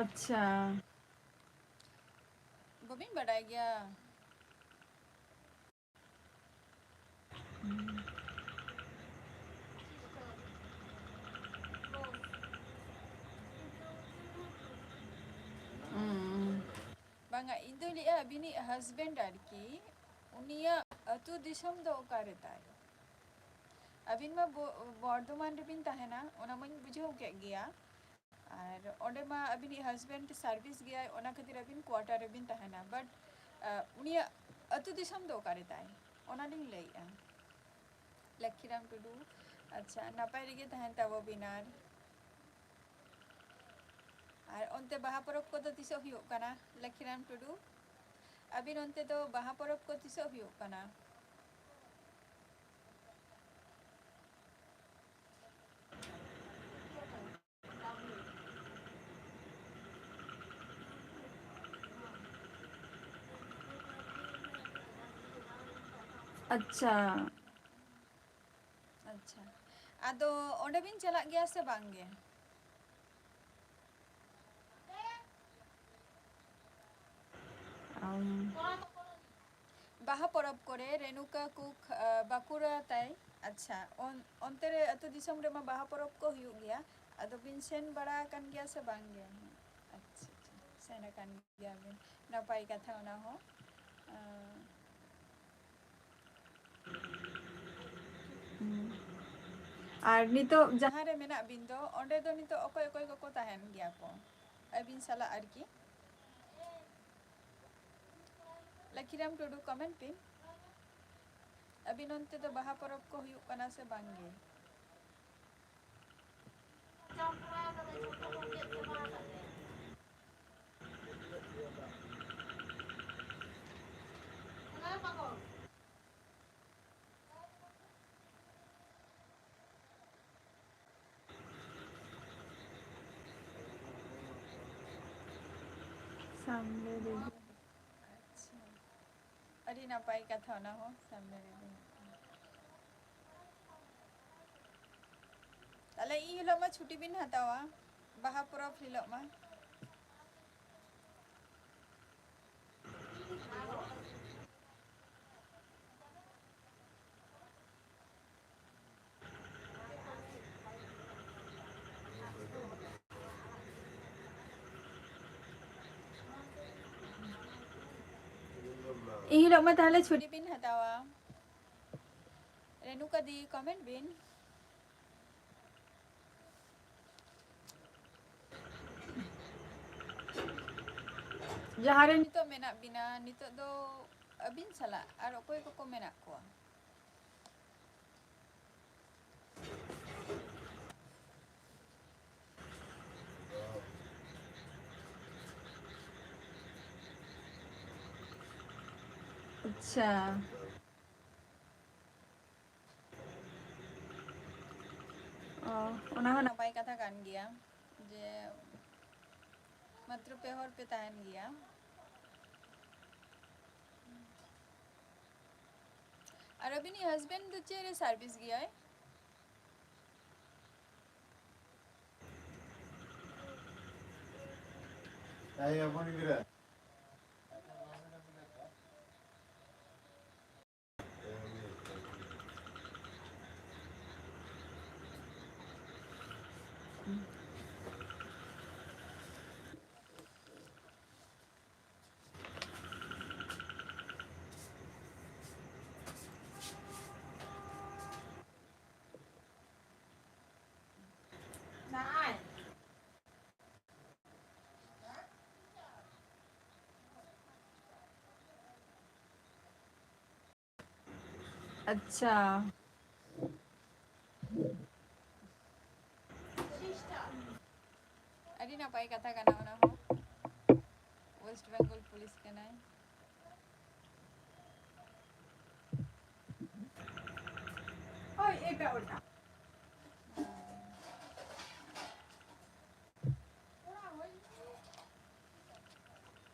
ᱟᱪᱪᱷᱟ᱾ ᱵᱟᱹᱵᱤᱱ ᱵᱟᱰᱟᱭ ᱜᱮᱭᱟ? ᱩᱸ᱾ ᱵᱟᱝᱟ, ᱤᱧ ᱫᱚᱧ ᱞᱟᱹᱭᱮᱜᱼᱟ, ᱟᱹᱵᱤᱱᱤᱡ husband ᱟᱨᱠᱤ, ᱩᱱᱤᱭᱟᱜ ᱟᱹᱛᱩ ᱫᱤᱥᱚᱢ ᱫᱚ ᱚᱠᱟᱨᱮ ᱛᱟᱭ? ᱟᱹᱵᱤᱱ ᱢᱟ ᱵᱚ-, ᱵᱚᱨᱫᱷᱚᱢᱟᱱ ᱨᱮᱵᱤᱱ ᱛᱟᱦᱮᱱᱟ, ᱚᱱᱟ ᱢᱟᱧ ᱵᱩᱡᱷᱟᱹᱣ ᱠᱮᱫ ᱜᱮᱭᱟ᱾ ᱟᱨ ᱚᱸᱰᱮ ᱢᱟ ᱟᱹᱵᱤᱱᱤᱡ husband service ᱜᱮᱭᱟᱭ, ᱚᱱᱟ ᱠᱷᱟᱹᱛᱤᱨ ᱟᱹᱵᱤᱱ quarter ᱨᱮᱵᱤᱱ ᱛᱟᱦᱮᱱᱟ, but, ᱟ, ᱩᱱᱤᱭᱟᱜ ᱟᱹᱛᱩ ᱫᱤᱥᱚᱢ ᱫᱚ ᱚᱠᱟᱨᱮ ᱛᱟᱭ? ᱚᱱᱟᱞᱤᱧ ᱞᱟᱹᱭᱮᱜᱼᱟ᱾ ᱞᱟᱠᱠᱷᱤᱨᱟᱢ ᱴᱩᱰᱩ, ᱟᱪᱪᱷᱟ, ᱱᱟᱯᱟᱭ ᱨᱮᱜᱮ ᱛᱟᱦᱮᱱ ᱛᱟᱵᱚ ᱵᱤᱱ᱾ ᱟᱨ, ᱟᱨ ᱚᱱᱛᱮ ᱵᱟᱦᱟ ᱯᱚᱨᱚᱵᱽ ᱠᱚᱫᱚ ᱛᱤᱥᱚᱜ ᱦᱩᱭᱩᱜ ᱠᱟᱱᱟ, ᱞᱟᱠᱠᱷᱤᱨᱟᱢ ᱴᱩᱰᱩ? ᱟᱹᱵᱤᱱ ᱚᱱᱛᱮ ᱫᱚ ᱵᱟᱦᱟ ᱯᱚᱨᱚᱵᱽ ᱠᱚ ᱛᱤᱥᱚᱜ ᱦᱩᱭᱩᱜ ᱠᱟᱱᱟ? ᱟᱪᱪᱷᱟ᱾ ᱟᱪᱪᱷᱟ᱾ ᱟᱫᱚ ᱚᱸᱰᱮ ᱵᱤᱱ ᱪᱟᱞᱟᱜ ᱜᱮᱭᱟ ᱥᱮ ᱵᱟᱝ ᱜᱮ? ᱟᱢ, ᱵᱟᱦᱟ ᱯᱚᱨᱚᱵᱽ ᱠᱚᱨᱮ ᱨᱮᱱᱩᱠᱟ ᱠᱩᱠ, ᱟ, ᱵᱟᱸᱠᱩᱲᱟ ᱛᱟᱭ᱾ ᱟᱪᱪᱷᱟ, ᱚᱱ-, ᱚᱱᱛᱮ ᱨᱮ ᱟᱹᱛᱩ ᱫᱤᱥᱚᱢ ᱨᱮᱢᱟ ᱵᱟᱦᱟ ᱯᱚᱨᱚᱵᱽ ᱠᱚ ᱦᱩᱭᱩᱜ ᱜᱮᱭᱟ, ᱟᱫᱚ ᱵᱤᱱ ᱥᱮᱱ ᱵᱟᱲᱟ ᱟᱠᱟᱱ ᱜᱮᱭᱟ ᱥᱮ ᱵᱟᱝ ᱜᱮ? ᱟᱪᱪᱷᱟ, ᱟᱪᱪᱷᱟ, ᱥᱮᱱ ᱟᱠᱟᱱ ᱜᱮᱭᱟ ᱵᱤᱱ, ᱱᱟᱯᱟᱭ ᱠᱟᱛᱷᱟ ᱚᱱᱟ ᱦᱚᱸ᱾ ᱟ, ᱦᱩᱸ᱾ ᱟᱨ ᱱᱤᱛᱚᱜ ᱡᱟᱦᱟᱸ ᱨᱮ ᱢᱮᱱᱟᱜ ᱵᱤᱱ ᱫᱚ, ᱚᱸᱰᱮ ᱫᱚ ᱱᱤᱛᱚᱜ ᱚᱠᱚᱭ ᱚᱠᱚᱭ ᱠᱚᱠᱚ ᱛᱟᱦᱮᱱ ᱜᱮᱭᱟ ᱠᱚ ᱟᱹᱵᱤᱱ ᱥᱟᱞᱟᱜ ᱟᱨᱠᱤ? ᱞᱟᱠᱤᱨᱟᱢ ᱴᱩᱰᱩ, comment ᱯᱤᱱ, ᱟᱹᱵᱤᱱ ᱚᱱᱛᱮ ᱫᱚ ᱵᱟᱦᱟ ᱯᱚᱨᱚᱵᱽ ᱠᱚ ᱦᱩᱭᱩᱜ ᱠᱟᱱᱟ ᱥᱮ ᱵᱟᱝ ᱜᱮ? ᱥᱟᱢᱱᱮ ᱨᱮᱜᱮ᱾ ᱟᱪᱪᱷᱟ, ᱟᱹᱰᱤ ᱱᱟᱯᱟᱭ ᱠᱟᱛᱷᱟ ᱚᱱᱟ ᱦᱚᱸ, ᱥᱟᱢᱱᱮ ᱨᱮᱜᱮ᱾ ᱛᱟᱦᱞᱮ ᱤᱱ ᱦᱤᱞᱳᱜ ᱢᱟ ᱪᱷᱩᱴᱤ ᱵᱤᱱ ᱦᱟᱛᱟᱣᱟ, ᱵᱟᱦᱟ ᱯᱚᱨᱚᱵᱽ ᱦᱤᱞᱳᱜ ᱢᱟ᱾ ᱮᱱ ᱦᱤᱞᱳᱜ ᱢᱟ ᱛᱟᱦᱞᱮ ᱪᱷᱩᱴᱤ ᱵᱤᱱ ᱦᱟᱛᱟᱣᱟ᱾ ᱨᱮᱱᱩᱠᱟ ᱫᱤ, comment ᱵᱤᱱ᱾ ᱡᱟᱦᱟᱸ ᱨᱮ ᱱᱤᱛᱚᱜ ᱢᱮᱱᱟᱜ ᱵᱤᱱᱟ, ᱱᱤᱛᱚᱜ ᱫᱚ ᱟᱹᱵᱤᱱ ᱥᱟᱞᱟᱜ ᱟᱨ ᱚᱠᱚᱭ ᱠᱚᱠᱚ ᱢᱮᱱᱟᱜ ᱠᱚᱣᱟ? ᱟᱪᱪᱷᱟ᱾ ᱚ, ᱚᱱᱟ ᱦᱚᱸ ᱱᱟᱯᱟᱭ ᱠᱟᱛᱷᱟ ᱠᱟᱱ ᱜᱮᱭᱟ ᱡᱮ ᱢᱟᱛᱨᱚ ᱯᱮ ᱦᱚᱲ ᱯᱮ ᱛᱟᱦᱮᱱ ᱜᱮᱭᱟ᱾ ᱟᱨ ᱟᱹᱵᱤᱱᱤᱡ husband ᱫᱚ ᱪᱮᱫ ᱨᱮ service ᱜᱮᱭᱟᱭ? ᱟᱭ ᱦᱚᱯᱚᱱ ᱜᱤᱫᱽᱨᱟᱹ᱾ ᱟᱪᱪᱷᱟ᱾ ᱟᱹᱰᱤ ᱱᱟᱯᱟᱭ ᱠᱟᱛᱷᱟ ᱠᱟᱱᱟ ᱚᱱᱟ ᱦᱚᱸ᱾ West Bengal police ᱠᱟᱱᱟᱭ᱾ ᱦᱳᱭ, ᱮᱴᱟᱜ, ᱮᱴᱟᱜ᱾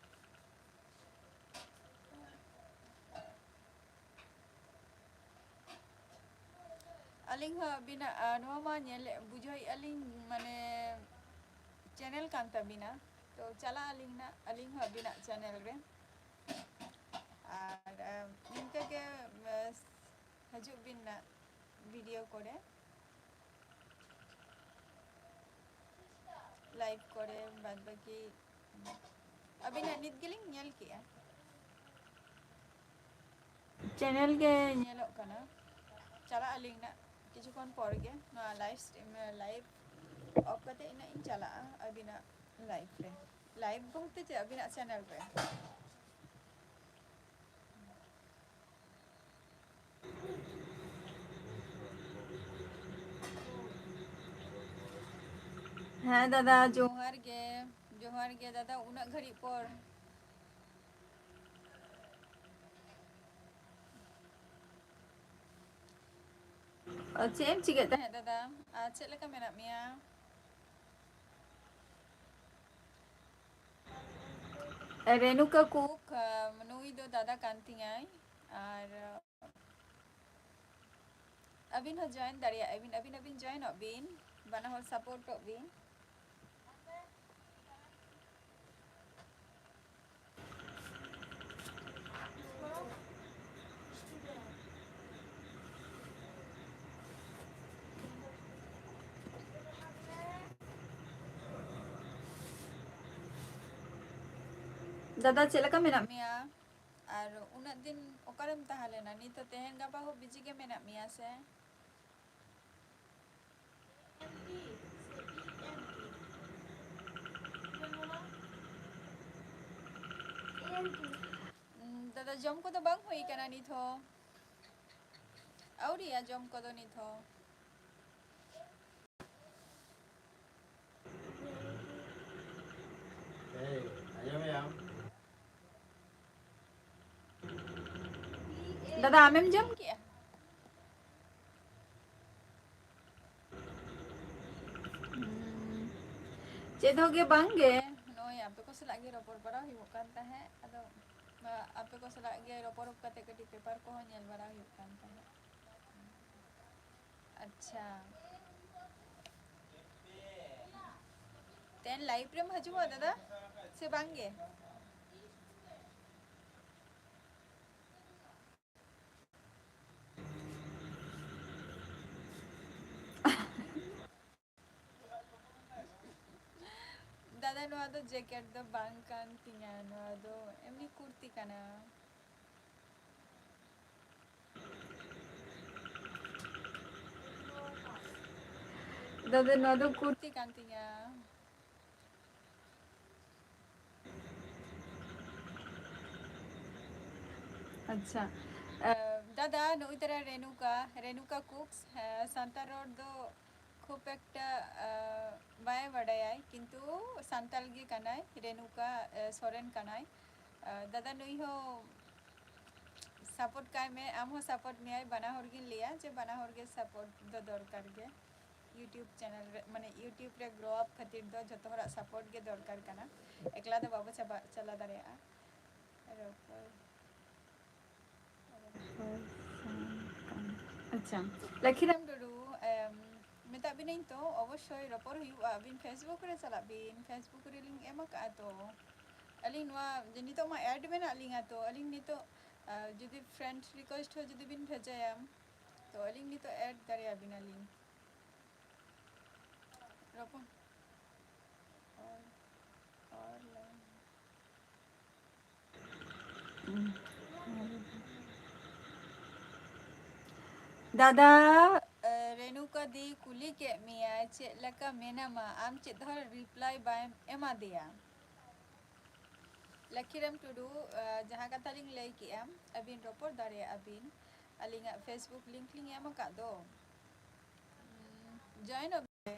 ᱟᱹᱞᱤᱧ ᱦᱚᱸ ᱟᱹᱵᱤᱱᱟᱜ, ᱟ, ᱱᱚᱣᱟ ᱢᱟ ᱧᱮᱞ ᱵᱩᱡᱷᱟᱹᱣᱮᱫᱼᱟ ᱞᱤᱧ, ᱢᱟᱱᱮ, channel ᱠᱟᱱ ᱛᱟᱹᱵᱤᱱᱟ, ᱛᱚ ᱪᱟᱞᱟᱜ ᱟᱹᱞᱤᱧ ᱱᱟᱜ, ᱟᱹᱞᱤᱧ ᱦᱚᱸ ᱟᱹᱵᱤᱱᱟᱜ channel ᱨᱮ᱾ ᱟᱨ, ᱟ, ᱱᱤᱝᱠᱟᱹ ᱜᱮ, ᱟ, ᱦᱤᱡᱩᱜ ᱵᱤᱱ ᱱᱟᱜ video ᱠᱚᱨᱮ᱾ Live ᱠᱚᱨᱮ ᱵᱟᱫ ᱵᱟᱹᱠᱤ ᱟᱹᱵᱤᱱᱟᱜ ᱱᱤᱛ ᱜᱮᱞᱤᱧ ᱧᱮᱞ ᱠᱮᱜᱼᱟ᱾ Channel ᱜᱮ ᱧᱮᱞᱚᱜ ᱠᱟᱱᱟ᱾ ᱪᱟᱞᱟᱜ ᱟᱹᱞᱤᱧ ᱱᱟᱜ ᱠᱤᱪᱷᱩ ᱠᱷᱚᱱ ᱯᱚᱨ ᱜᱮ ᱱᱚᱣᱟ live stream, live off ᱠᱟᱛᱮ ᱤᱱᱟᱹᱜ ᱤᱧ ᱪᱟᱞᱟᱜᱼᱟ ᱟᱹᱵᱤᱱᱟᱜ live ᱨᱮ᱾ Live ᱵᱚᱞᱛᱮ ᱪᱮᱫ, ᱟᱹᱵᱤᱱᱟᱜ channel ᱨᱮ᱾ ᱦᱮᱸ ᱫᱟᱫᱟ, ᱡᱚᱦᱟᱨ ᱜᱮ᱾ ᱡᱚᱦᱟᱨ ᱜᱮ ᱫᱟᱫᱟ, ᱩᱱᱟᱹᱜ ᱜᱷᱟᱹᱲᱤᱡ ᱯᱚᱨ᱾ ᱚ, ᱪᱮᱫ ᱮᱢ ᱪᱤᱠᱟᱹᱭᱮᱫ ᱛᱟᱦᱮᱸᱫ ᱫᱟᱫᱟ? ᱟᱨ ᱪᱮᱫ ᱞᱮᱠᱟ ᱢᱮᱱᱟᱜ ᱢᱮᱭᱟ? ᱨᱮᱱᱩᱠᱟ ᱠᱩᱠ, ᱱᱩᱭ ᱫᱚ ᱫᱟᱫᱟ ᱠᱟᱱ ᱛᱤᱧᱟᱭ᱾ ᱟᱨ ᱟᱹᱵᱤᱱ ᱦᱚᱸ join ᱫᱟᱲᱮᱭᱟᱜᱼᱟ ᱵᱤᱱ, ᱟᱹᱵᱤᱱ ᱦᱚᱸᱵᱤᱱ joinᱚᱜ ᱵᱤᱱ, ᱵᱟᱱᱟ ᱦᱚᱲ supportᱚᱜ ᱵᱤᱱ᱾ ᱫᱟᱫᱟ, ᱪᱮᱫ ᱞᱮᱠᱟ ᱢᱮᱱᱟᱜ ᱢᱮᱭᱟ? ᱟᱨ ᱩᱱᱟᱹᱜ ᱫᱤᱱ ᱚᱠᱟᱨᱮᱢ ᱛᱟᱦᱮᱸ ᱞᱮᱱᱟ? ᱱᱤᱛ ᱫᱚ ᱛᱮᱦᱮᱧ ᱜᱟᱯᱟ ᱦᱚᱸ busy ᱜᱮ ᱢᱮᱱᱟᱜ ᱢᱮᱭᱟ ᱥᱮ? ᱩᱸ, ᱫᱟᱫᱟ, ᱡᱚᱢ ᱠᱚᱫᱚ ᱵᱟᱝ ᱦᱩᱭ ᱠᱟᱱᱟ ᱱᱤᱛ ᱦᱚᱸ᱾ ᱟᱹᱣᱨᱤᱭᱟ ᱡᱚᱢ ᱠᱚᱫᱚ ᱱᱤᱛ ᱦᱚᱸ᱾ ᱮᱭ, ᱟᱸᱡᱚᱢᱮᱜ ᱟᱢ? ᱫᱟᱫᱟ, ᱟᱢᱮᱢ ᱡᱚᱢ ᱠᱮᱜᱼᱟ? ᱦᱩᱸ, ᱪᱮᱫ ᱦᱚᱸ ᱜᱮ ᱵᱟᱝ ᱜᱮ, ᱱᱚᱜᱼᱚᱭ ᱟᱯᱮ ᱠᱚ ᱥᱟᱞᱟᱜ ᱜᱮ ᱨᱚᱯᱚᱲ ᱵᱟᱲᱟ ᱦᱩᱭᱩᱜ ᱠᱟᱱ ᱛᱟᱦᱮᱸᱫ᱾ ᱟᱫᱚ, ᱟ, ᱟᱯᱮ ᱠᱚ ᱥᱟᱞᱟᱜ ᱜᱮ ᱨᱚᱯᱚᱲ ᱠᱟᱛᱮ ᱠᱟᱹᱴᱤᱡ ᱯᱮᱯᱟᱨ ᱠᱚᱦᱚᱸ ᱧᱮᱞ ᱵᱟᱲᱟ ᱦᱩᱭᱩᱜ ᱠᱟᱱ ᱛᱟᱦᱮᱸᱫ᱾ ᱟᱪᱪᱷᱟ, ᱛᱮᱦᱮᱧ ᱞᱟᱭᱤᱵᱷ ᱨᱮᱢ ᱦᱤᱡᱩᱜᱼᱟ ᱫᱟᱫᱟ, ᱥᱮ ᱵᱟᱝ ᱜᱮ? ᱫᱟᱫᱟ, ᱱᱚᱣᱟ ᱫᱚ ᱡᱮᱠᱮᱴ ᱫᱚ ᱵᱟᱝ ᱠᱟᱱ ᱛᱤᱧᱟ, ᱱᱚᱣᱟ ᱫᱚ ᱮᱢᱱᱤ ᱠᱩᱨᱛᱤ ᱠᱟᱱᱟ᱾ ᱫᱟᱫᱟ, ᱱᱚᱣᱟ ᱫᱚ ᱠᱩᱨᱛᱤ ᱠᱟᱱ ᱛᱤᱧᱟ᱾ ᱟᱪᱪᱷᱟ, ᱮ, ᱫᱟᱫᱟ, ᱱᱩᱭ ᱛᱟᱨᱟ ᱨᱮᱱᱩᱠᱟ, ᱨᱮᱱᱩᱠᱟ ᱠᱩᱠᱥ, ᱦᱮᱸ, ᱥᱟᱱᱛᱟᱲ ᱨᱚᱲ ᱫᱚ ᱠᱷᱩᱵ ᱮᱠᱴᱟ, ᱮ, ᱵᱟᱭ ᱵᱟᱰᱟᱭᱟᱭ, ᱠᱤᱱᱛᱩ ᱥᱟᱱᱛᱟᱲ ᱜᱮ ᱠᱟᱱᱟᱭ, ᱨᱮᱱᱩᱠᱟ, ᱮ, ᱥᱚᱨᱮᱱ ᱠᱟᱱᱟᱭ᱾ ᱮ, ᱫᱟᱫᱟ, ᱱᱩᱭ ᱦᱚᱸ ᱥᱟᱯᱳᱨᱴ ᱠᱟᱭ ᱢᱮ, ᱟᱢ ᱦᱚᱸ ᱥᱟᱯᱳᱨᱴ ᱢᱮᱭᱟᱭ, ᱵᱟᱱᱟ ᱦᱚᱲ ᱜᱮᱧ ᱞᱟᱹᱭᱟ ᱡᱮ ᱵᱟᱱᱟ ᱦᱚᱲ ᱜᱮ ᱥᱟᱯᱳᱨᱴ ᱫᱚ ᱫᱚᱨᱠᱟᱨ ᱜᱮ᱾ YouTube ᱪᱮᱱᱮᱞ ᱨᱮ, ᱢᱟᱱᱮ YouTube ᱨᱮ ᱜᱨᱳ ᱟᱯ ᱠᱷᱟᱹᱛᱤᱨ ᱫᱚ ᱡᱚᱛᱚ ᱦᱚᱲᱟᱜ ᱥᱟᱯᱳᱨᱴ ᱜᱮ ᱫᱚᱨᱠᱟᱨ ᱠᱟᱱᱟ, ᱮᱠᱞᱟ ᱫᱚ ᱵᱟᱵᱚ ᱪᱟᱵᱟ, ᱪᱟᱞᱟᱣ ᱫᱟᱲᱮᱭᱟᱜᱼᱟ᱾ ᱨᱚᱯᱚᱲ᱾ ᱟᱪᱪᱷᱟ, ᱞᱟᱠᱷᱤᱨᱟᱢ ᱴᱩᱰᱩ, ᱮᱢ, ᱢᱮᱛᱟᱜ ᱵᱤᱱᱟᱹᱧ ᱛᱚ, ᱚᱵᱚᱥᱥᱳᱭ ᱨᱚᱯᱚᱲ ᱦᱩᱭᱩᱜᱼᱟ᱾ ᱟᱹᱵᱤᱱ Facebook ᱨᱮ ᱪᱟᱞᱟᱜ ᱵᱤᱱ, Facebook ᱨᱮᱞᱤᱧ ᱮᱢ ᱟᱠᱟᱫᱼᱟ ᱛᱚ᱾ ᱟᱹᱞᱤᱧ ᱱᱚᱣᱟ ᱡᱮ ᱱᱤᱛᱚᱜ ᱢᱟ ᱮᱰ ᱢᱮᱱᱟᱜ ᱞᱤᱧᱟ ᱛᱚ, ᱟᱹᱞᱤᱧ ᱱᱤᱛᱚᱜ, ᱟ, ᱡᱩᱫᱤ ᱯᱷᱨᱮᱱᱰ ᱨᱤᱠᱣᱮᱥᱴ ᱦᱚᱸ ᱡᱩᱫᱤ ᱵᱤᱱ ᱵᱷᱮᱡᱟᱭᱟ, ᱛᱚ ᱟᱹᱞᱤᱧ ᱱᱤᱛᱚᱜ ᱮᱰ ᱫᱟᱲᱮᱭᱟᱵᱤᱱᱟᱞᱤᱧ᱾ ᱨᱚᱯᱚᱲ᱾ ᱚᱞ, ᱚᱞ᱾ ᱫᱟᱫᱟ, ᱮ, ᱨᱮᱱᱩᱠᱟ ᱫᱤ ᱠᱩᱞᱤ ᱠᱮᱫ ᱢᱮᱭᱟᱭ, ᱪᱮᱫ ᱞᱮᱠᱟ ᱢᱮᱱᱟᱢᱟ? ᱟᱢ ᱪᱮᱫ ᱦᱚᱸ ᱨᱤᱯᱞᱟᱭ ᱵᱟᱭ ᱮᱢᱟ ᱫᱮᱭᱟ᱾ ᱞᱟᱠᱷᱤᱨᱟᱢ ᱴᱩᱰᱩ, ᱮ, ᱡᱟᱦᱟᱸ ᱠᱟᱛᱷᱟ ᱞᱤᱧ ᱞᱟᱹᱭ ᱠᱮᱜᱼᱟ, ᱟᱹᱵᱤᱱ ᱨᱚᱯᱚᱲ ᱫᱟᱲᱮᱭᱟᱜᱼᱟ ᱵᱤᱱ᱾ ᱟᱹᱞᱤᱧᱟᱜ Facebook link ᱞᱤᱧ ᱮᱢ ᱟᱠᱟᱫ ᱫᱚ᱾ ᱡᱚᱭᱮᱱᱚᱜ ᱯᱮ᱾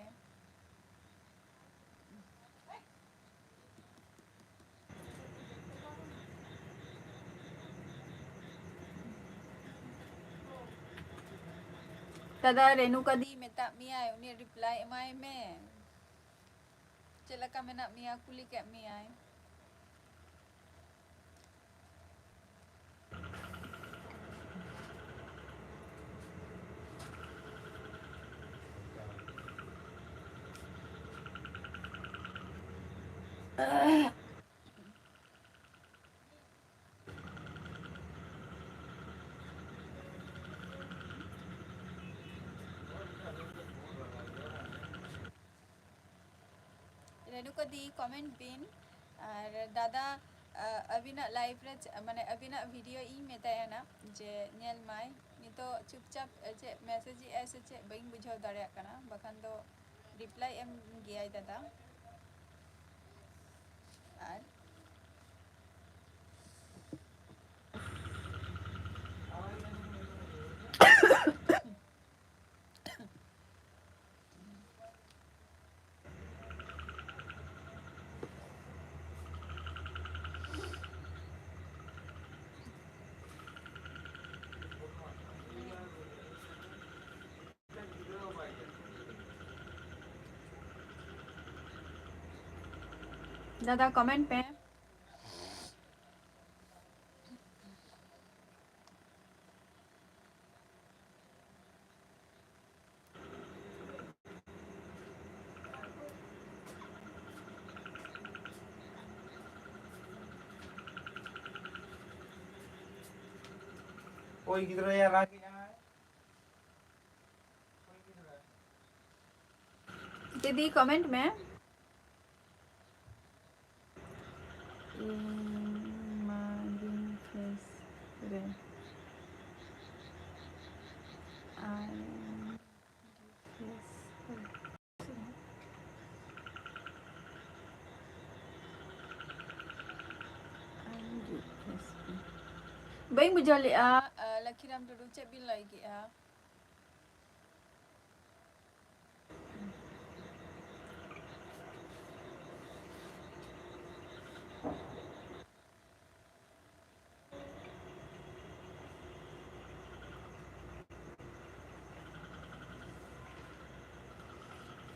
ᱫᱟᱫᱟ, ᱨᱮᱱᱩᱠᱟ ᱫᱤ ᱢᱮᱛᱟᱜ ᱢᱮᱭᱟᱭ, ᱩᱱᱤ reply ᱮᱢᱟᱭ ᱢᱮ᱾ ᱪᱮᱫ ᱞᱮᱠᱟ ᱢᱮᱱᱟᱜ ᱢᱮᱭᱟ ᱠᱩᱞᱤ ᱠᱮᱫ ᱢᱮᱭᱟᱭ᱾ ᱨᱮᱱᱩᱠᱟ ᱫᱤ, comment ᱵᱤᱱ᱾ ᱟᱨ ᱫᱟᱫᱟ, ᱟ, ᱟᱹᱵᱤᱱᱟᱜ live ᱨᱮ ᱪ-, ᱢᱟᱱᱮ ᱟᱹᱵᱤᱱᱟᱜ video ᱤᱧ ᱢᱮᱛᱟᱭᱟ ᱱᱟᱜ ᱡᱮ ᱧᱮᱞ ᱢᱟᱭ᱾ ᱱᱤᱛᱚᱜ ᱪᱩᱯᱪᱟᱯ, ᱮ, ᱪᱮᱫ message ᱮᱜᱼᱟᱭ ᱥᱮ ᱪᱮᱫ, ᱵᱟᱹᱧ ᱵᱩᱡᱷᱟᱹᱣ ᱫᱟᱲᱮᱭᱟᱜ ᱠᱟᱱᱟ, ᱵᱟᱠᱷᱟᱱ ᱫᱚ reply ᱮᱢ ᱜᱮᱭᱟᱭ ᱫᱟᱫᱟ᱾ ᱟᱨ ᱫᱟᱫᱟ, comment ᱯᱮ᱾ ᱚᱠᱚᱭ ᱜᱤᱫᱽᱨᱟᱹᱭᱟ ᱨᱟᱜᱮᱜᱼᱟᱭ? ᱫᱤᱫᱤ, comment ᱢᱮ᱾ ᱤᱧ ᱢᱟ ᱜᱤᱧ face ᱨᱮ᱾ ᱟᱭ ᱮᱢ ᱜᱤ face ᱨᱮ᱾ ᱟᱭ ᱮᱢ ᱜᱤ face ᱨᱮ᱾ ᱵᱟᱹᱧ ᱵᱩᱡᱷᱟᱹᱣ ᱞᱮᱜᱼᱟ, ᱟ, ᱞᱚᱠᱠᱷᱤᱨᱟᱢ ᱴᱩᱰᱩ, ᱪᱮᱫ ᱵᱤᱱ ᱞᱟᱹᱭ ᱠᱮᱜᱼᱟ?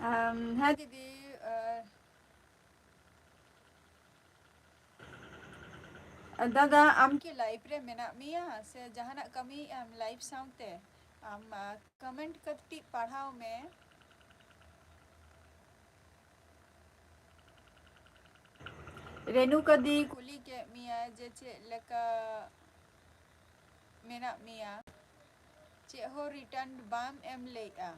ᱟᱢ, ᱦᱮᱸ ᱫᱤᱫᱤ, ᱟᱨ ᱫᱟᱫᱟ, ᱟᱢ ᱠᱤ live ᱨᱮ ᱢᱮᱱᱟᱜ ᱢᱮᱭᱟ ᱥᱮ ᱡᱟᱦᱟᱱᱟᱜ ᱠᱟᱹᱢᱤᱭᱮᱫ ᱟᱢ live ᱥᱟᱶᱛᱮ? ᱟᱢ, ᱟ, comment ᱠᱟᱹᱴᱤᱡ ᱯᱟᱲᱦᱟᱣ ᱢᱮ᱾ ᱨᱮᱱᱩᱠᱟ ᱫᱤ ᱠᱩᱞᱤ ᱠᱮᱫ ᱢᱮᱭᱟ ᱡᱮ ᱪᱮᱫ ᱞᱮᱠᱟ ᱢᱮᱱᱟᱜ ᱢᱮᱭᱟ, ᱪᱮᱫ ᱦᱚᱸ return ᱵᱟᱢ ᱮᱢ ᱞᱮᱫᱼᱟ᱾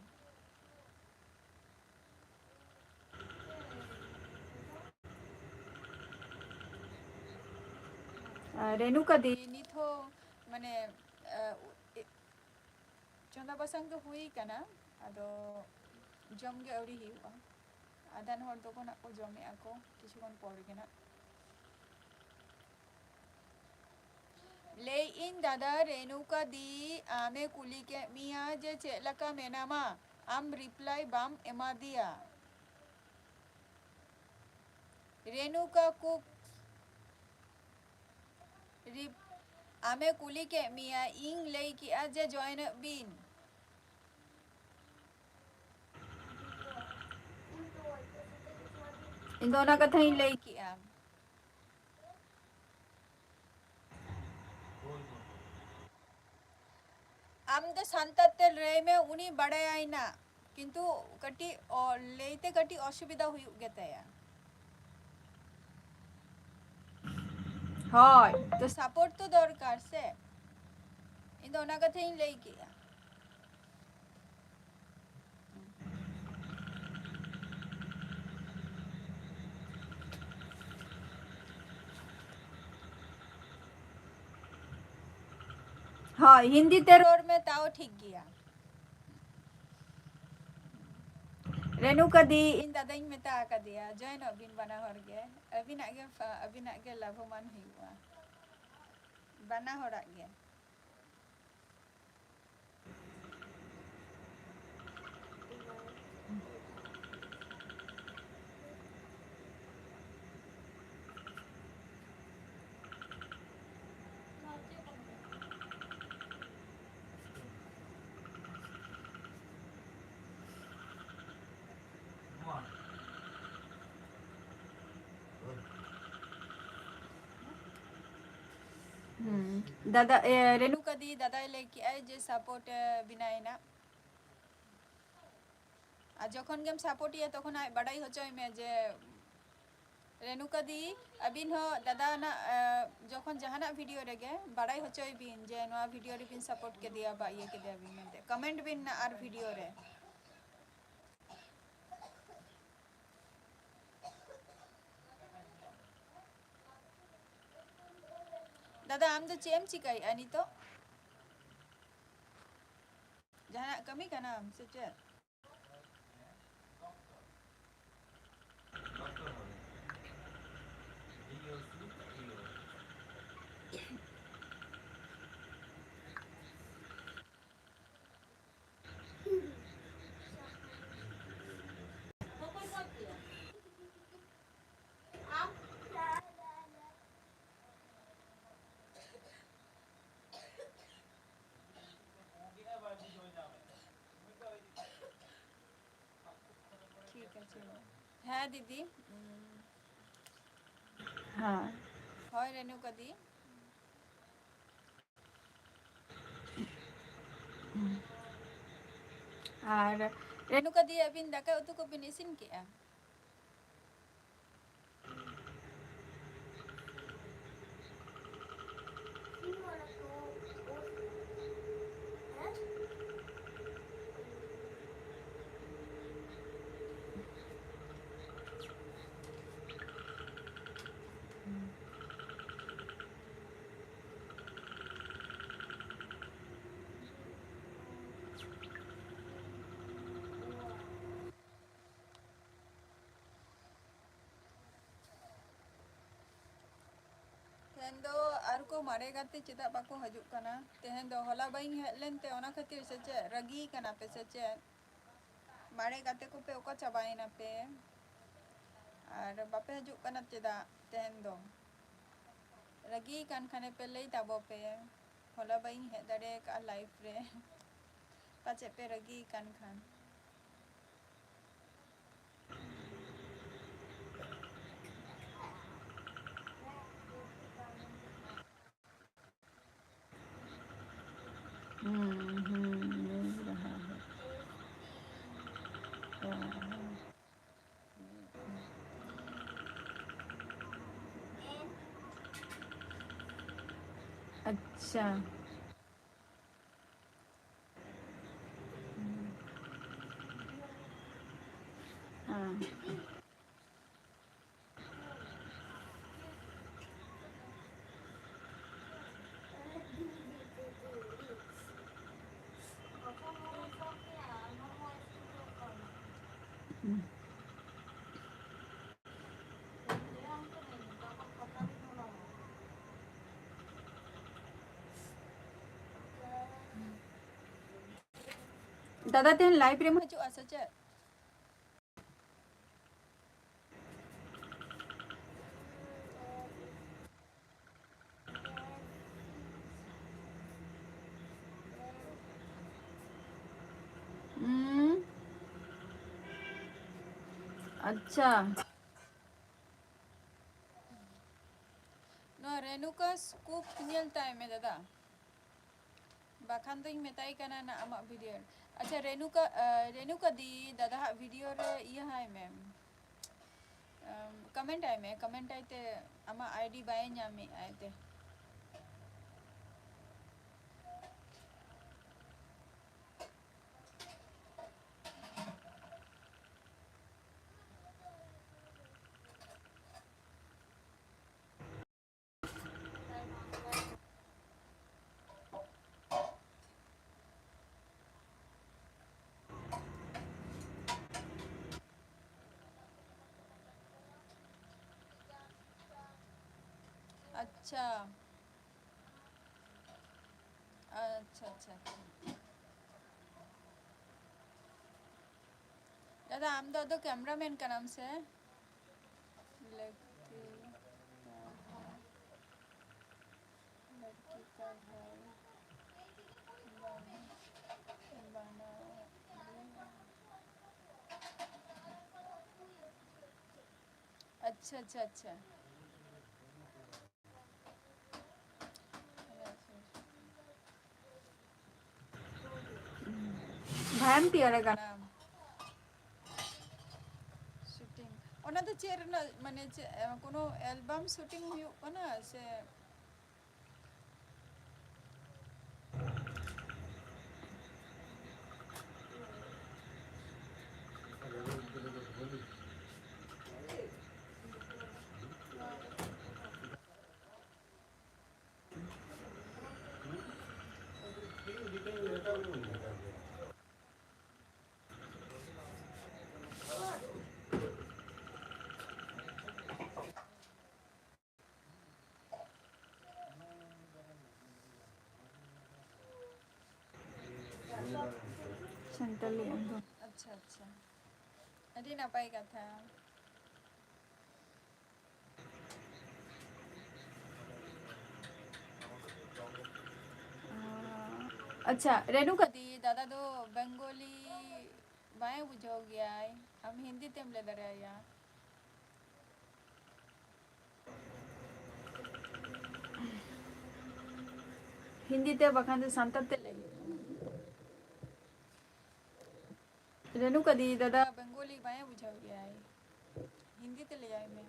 ᱟᱨ ᱨᱮᱱᱩᱠᱟ ᱫᱤ ᱱᱤᱛ ᱦᱚᱸ ᱢᱟᱱᱮ, ᱟ, ᱮ-, ᱪᱚᱸᱫᱟ ᱵᱟᱥᱟᱝ ᱫᱚ ᱦᱩᱭ ᱠᱟᱱᱟ, ᱟᱫᱚ ᱡᱚᱢ ᱜᱮ ᱟᱹᱣᱨᱤ ᱦᱩᱭᱩᱜᱼᱟ᱾ ᱟᱫᱷᱟᱱ ᱦᱚᱲ ᱫᱚᱠᱚ ᱱᱟᱜ ᱠᱚ ᱡᱚᱢᱮᱫᱼᱟ ᱠᱚ, ᱠᱤᱪᱷᱩ ᱠᱷᱚᱱ ᱯᱚᱨ ᱜᱮ ᱱᱟᱜ᱾ ᱞᱟᱹᱭᱮᱫ ᱟᱹᱧ ᱫᱟᱫᱟ, ᱨᱮᱱᱩᱠᱟ ᱫᱤ ᱟᱢᱮ ᱠᱩᱞᱤ ᱠᱮᱫ ᱢᱮᱭᱟ ᱡᱮ ᱪᱮᱫ ᱞᱮᱠᱟ ᱢᱮᱱᱟᱢᱟ, ᱟᱢ reply ᱵᱟᱢ ᱮᱢᱟ ᱫᱮᱭᱟ᱾ ᱨᱮᱱᱩᱠᱟ ᱠᱩᱠ ᱨᱤᱯ-, ᱟᱢᱮ ᱠᱩᱞᱤ ᱠᱮᱫ ᱢᱮᱭᱟ, ᱤᱧ ᱞᱟᱹᱭ ᱠᱮᱜᱼᱟ ᱡᱮ join ᱚᱜ ᱵᱤᱱ᱾ ᱤᱧ ᱫᱚ ᱚᱱᱟ ᱠᱟᱛᱷᱟᱧ ᱞᱟᱹᱭ ᱠᱮᱜᱼᱟ᱾ ᱟᱢ ᱫᱚ ᱥᱟᱱᱛᱟᱲ ᱛᱮ ᱞᱟᱹᱭ ᱢᱮ, ᱩᱱᱤ ᱵᱟᱲᱟᱭᱟᱭ ᱱᱟ, ᱠᱤᱱᱛᱩ ᱠᱟᱹᱴᱤᱡ ᱚ-, ᱞᱟᱹᱭᱛᱮ ᱠᱟᱹᱴᱤᱡ ᱚᱥᱩᱵᱤᱫᱷᱟ ᱦᱩᱭᱩᱜ ᱜᱮᱛᱟᱭᱟ᱾ ᱦᱳᱭ, ᱛᱚ support ᱛᱚ ᱫᱚᱨᱠᱟᱨ ᱥᱮ, ᱤᱧ ᱫᱚ ᱚᱱᱟ ᱠᱟᱛᱷᱟᱧ ᱞᱟᱹᱭ ᱠᱮᱜᱼᱟ᱾ ᱦᱳᱭ, ᱦᱤᱱᱫᱤ ᱛᱮ ᱨᱚᱲ ᱢᱮ, ᱛᱟᱣ ᱴᱷᱤᱠ ᱜᱮᱭᱟ᱾ ᱨᱮᱱᱩᱠᱟ ᱫᱤ, ᱤᱧ ᱫᱟᱫᱟᱧ ᱢᱮᱛᱟ ᱟᱠᱟᱫᱮᱭᱟ, join ᱚᱜ ᱵᱤᱱ ᱵᱟᱱᱟ ᱦᱚᱲ ᱜᱮ, ᱟᱹᱵᱤᱱᱟᱜ ᱜᱮ ᱯᱷᱟ-, ᱟᱹᱵᱤᱱᱟᱜ ᱜᱮ ᱞᱟᱵᱷᱚᱢᱟᱱ ᱦᱩᱭᱩᱜᱼᱟ, ᱵᱟᱱᱟ ᱦᱚᱲᱟᱜ ᱜᱮ᱾ ᱦᱩᱸ᱾ ᱫᱟᱫᱟ, ᱮ, ᱨᱮᱱᱩᱠᱟ ᱫᱤ ᱫᱟᱫᱟᱭ ᱞᱟᱹᱭ ᱠᱮᱜᱼᱟᱭ ᱡᱮ support ᱮ ᱵᱮᱱᱟᱭᱮᱱᱟ᱾ ᱟᱨ ᱡᱚᱠᱷᱚᱱ ᱜᱮᱢ support ᱮᱭᱟ ᱛᱚᱠᱷᱚᱱ ᱟᱡ ᱵᱟᱰᱟᱭ ᱦᱚᱪᱚᱭ ᱢᱮ ᱡᱮ ᱨᱮᱱᱩᱠᱟ ᱫᱤ, ᱟᱹᱵᱤᱱ ᱦᱚᱸ ᱫᱟᱫᱟ ᱱᱟᱜ, ᱮ, ᱡᱚᱠᱷᱚᱱ ᱡᱟᱦᱟᱱᱟᱜ video ᱨᱮᱜᱮ ᱵᱟᱰᱟᱭ ᱦᱚᱪᱚᱭ ᱵᱤᱱ ᱡᱮ ᱱᱚᱣᱟ video ᱨᱮᱵᱤᱱ support ᱠᱮᱫᱮᱭᱟ ᱵᱟ ᱤᱭᱟᱹ ᱠᱮᱫᱮᱭᱟ ᱵᱤᱱ ᱢᱮᱱᱛᱮ᱾ Comment ᱵᱤᱱ ᱱᱟ ᱟᱨ video ᱨᱮ᱾ ᱫᱟᱫᱟ, ᱟᱢ ᱫᱚ ᱪᱮᱫ ᱮᱢ ᱪᱤᱠᱟᱹᱭᱮᱫᱼᱟ ᱱᱤᱛᱚᱜ? ᱡᱟᱦᱟᱱᱟᱜ ᱠᱟᱹᱢᱤ ᱠᱟᱱᱟᱢ ᱥᱮ ᱪᱮᱫ? ᱴᱷᱤᱠ ᱟᱪᱷᱮ᱾ ᱦᱮᱸ ᱫᱤᱫᱤ᱾ ᱩᱸ, ᱦᱮᱸ᱾ ᱦᱳᱭ ᱨᱮᱱᱩᱠᱟ ᱫᱤ᱾ ᱟᱨ ᱨᱮᱱᱩᱠᱟ ᱫᱤ, ᱟᱹᱵᱤᱱ ᱫᱟᱠᱟ ᱩᱛᱩ ᱠᱚᱵᱤᱱ ᱤᱥᱤᱱ ᱠᱮᱜᱼᱟ? ᱛᱮᱦᱮᱧ ᱫᱚ ᱟᱨ ᱠᱚ ᱢᱟᱨᱮ ᱜᱟᱛᱮ ᱪᱮᱫᱟᱜ ᱵᱟᱠᱚ ᱦᱤᱡᱩᱜ ᱠᱟᱱᱟ? ᱛᱮᱦᱮᱧ ᱫᱚ ᱦᱚᱞᱟ ᱵᱟᱹᱧ ᱦᱮᱡ ᱞᱮᱱ ᱛᱮ ᱚᱱᱟ ᱠᱷᱟᱹᱛᱤᱨ ᱥᱮ ᱪᱮᱫ? ᱨᱟᱹᱜᱤ ᱠᱟᱱᱟ ᱯᱮ ᱥᱮ ᱪᱮᱫ? ᱢᱟᱨᱮ ᱜᱟᱛᱮ ᱠᱚᱯᱮ ᱚᱠᱟ ᱪᱟᱵᱟᱭᱮᱱᱟ ᱯᱮ? ᱟᱨ ᱵᱟᱯᱮ ᱦᱤᱡᱩᱜ ᱠᱟᱱᱟ ᱪᱮᱫᱟᱜ ᱛᱮᱦᱮᱧ ᱫᱚ? ᱨᱟᱹᱜᱤ ᱠᱟᱱ ᱠᱷᱟᱱᱮ ᱯᱮ ᱞᱟᱹᱭ ᱛᱟᱵᱚ ᱯᱮ᱾ ᱦᱚᱞᱟ ᱵᱟᱹᱧ ᱦᱮᱡ ᱫᱟᱲᱮ ᱟᱠᱟᱫᱼᱟ live ᱨᱮ᱾ ᱯᱟᱪᱮᱫ ᱯᱮ ᱨᱟᱹᱜᱤ ᱠᱟᱱ ᱠᱷᱟᱱ᱾ हम्म, हम्म, मिल रहा है। वाह। अच्छा। हाँ। ᱫᱟᱫᱟ, ᱛᱮᱦᱮᱧ live ᱨᱮᱢ ᱦᱤᱡᱩᱜᱼᱟ ᱥᱮ ᱪᱮᱫ? ᱦᱩᱸ᱾ ᱟᱪᱪᱷᱟ᱾ ᱱᱚᱣᱟ ᱨᱮᱱᱩᱠᱟ ᱥᱠᱩᱯ ᱧᱮᱞ ᱛᱟᱭ ᱢᱮ ᱫᱟᱫᱟ, ᱵᱟᱠᱷᱟᱱ ᱫᱚᱧ ᱢᱮᱛᱟᱭ ᱠᱟᱱᱟ ᱱᱟ ᱟᱢᱟᱜ video᱾ ᱟᱪᱪᱷᱟ ᱨᱮᱱᱩᱠᱟ, ᱟᱸ, ᱨᱮᱱᱩᱠᱟ ᱫᱤ, ᱫᱟᱫᱟ ᱦᱟᱜ video ᱨᱮ ᱤᱭᱟᱹ ᱟᱭ ᱢᱮ, ᱟᱢ, comment ᱟᱭ ᱢᱮ, comment ᱟᱭ ᱛᱮ, ᱟᱢᱟᱜ ID ᱵᱟᱭ ᱧᱟᱢᱮᱫ ᱟᱭ ᱛᱮ᱾ ᱟᱪᱪᱷᱟ, ᱟᱪᱪᱷᱟ, ᱟᱪᱪᱷᱟ, ᱟᱪᱪᱷᱟ᱾ ᱫᱟᱫᱟ, ᱟᱢ ᱫᱚ ᱟᱫᱚ ᱠᱮᱢᱨᱟᱢᱮᱱ ᱠᱟᱱᱟᱢ ᱥᱮ? ᱞᱟᱹᱠᱛᱤ ᱛᱟᱦᱮᱸ, ᱞᱟᱹᱠᱛᱤ ᱛᱟᱦᱮᱸ᱾ ᱟᱪᱪᱷᱟ, ᱟᱪᱪᱷᱟ, ᱟᱪᱪᱷᱟ᱾ ᱵᱷᱟᱭᱮᱢ ᱛᱮᱭᱟᱨ ᱟᱠᱟᱱᱟ? ᱥᱩᱴᱤᱝ, ᱚᱱᱟ ᱫᱚ ᱪᱮᱫ ᱨᱮᱱᱟᱜ, ᱢᱟᱱᱮ, ᱪᱮᱫ, ᱮ, ᱠᱳᱱᱳ ᱮᱞᱵᱟᱢ ᱥᱩᱴᱤᱝ ᱦᱩᱭᱩᱜ ᱠᱟᱱᱟ ᱥᱮ? ᱥᱟᱱᱛᱟᱞᱤ ᱟᱸᱫᱳᱲ᱾ ᱟᱪᱪᱷᱟ, ᱟᱪᱪᱷᱟ, ᱟᱹᱰᱤ ᱱᱟᱯᱟᱭ ᱠᱟᱛᱷᱟ᱾ ᱟᱪᱪᱷᱟ, ᱨᱮᱱᱩᱠᱟ ᱫᱤ, ᱫᱟᱫᱟ ᱫᱚ ᱵᱮᱝᱜᱚᱞᱤ ᱵᱟᱭ ᱵᱩᱡᱷᱟᱹᱣ ᱜᱮᱭᱟᱭ, ᱟᱢ ᱦᱤᱱᱫᱤ ᱛᱮᱢ ᱞᱟᱹᱭ ᱫᱟᱲᱮᱭᱟᱭᱟ᱾ ᱦᱤᱱᱫᱤ ᱛᱮ ᱵᱟᱠᱷᱟᱱ ᱫᱚ ᱥᱟᱱᱛᱟᱲ ᱛᱮ ᱞᱟᱹᱭ ᱦᱩᱭᱩᱜ ᱛᱟᱢᱟ᱾ ᱨᱮᱱᱩᱠᱟ ᱫᱤ, ᱫᱟᱫᱟ ᱵᱮᱝᱜᱚᱞᱤ ᱵᱟᱭ ᱵᱩᱡᱷᱟᱹᱣ ᱜᱮᱭᱟᱭ, ᱦᱤᱱᱫᱤ ᱛᱮ ᱞᱟᱹᱭᱟᱭ ᱢᱮ᱾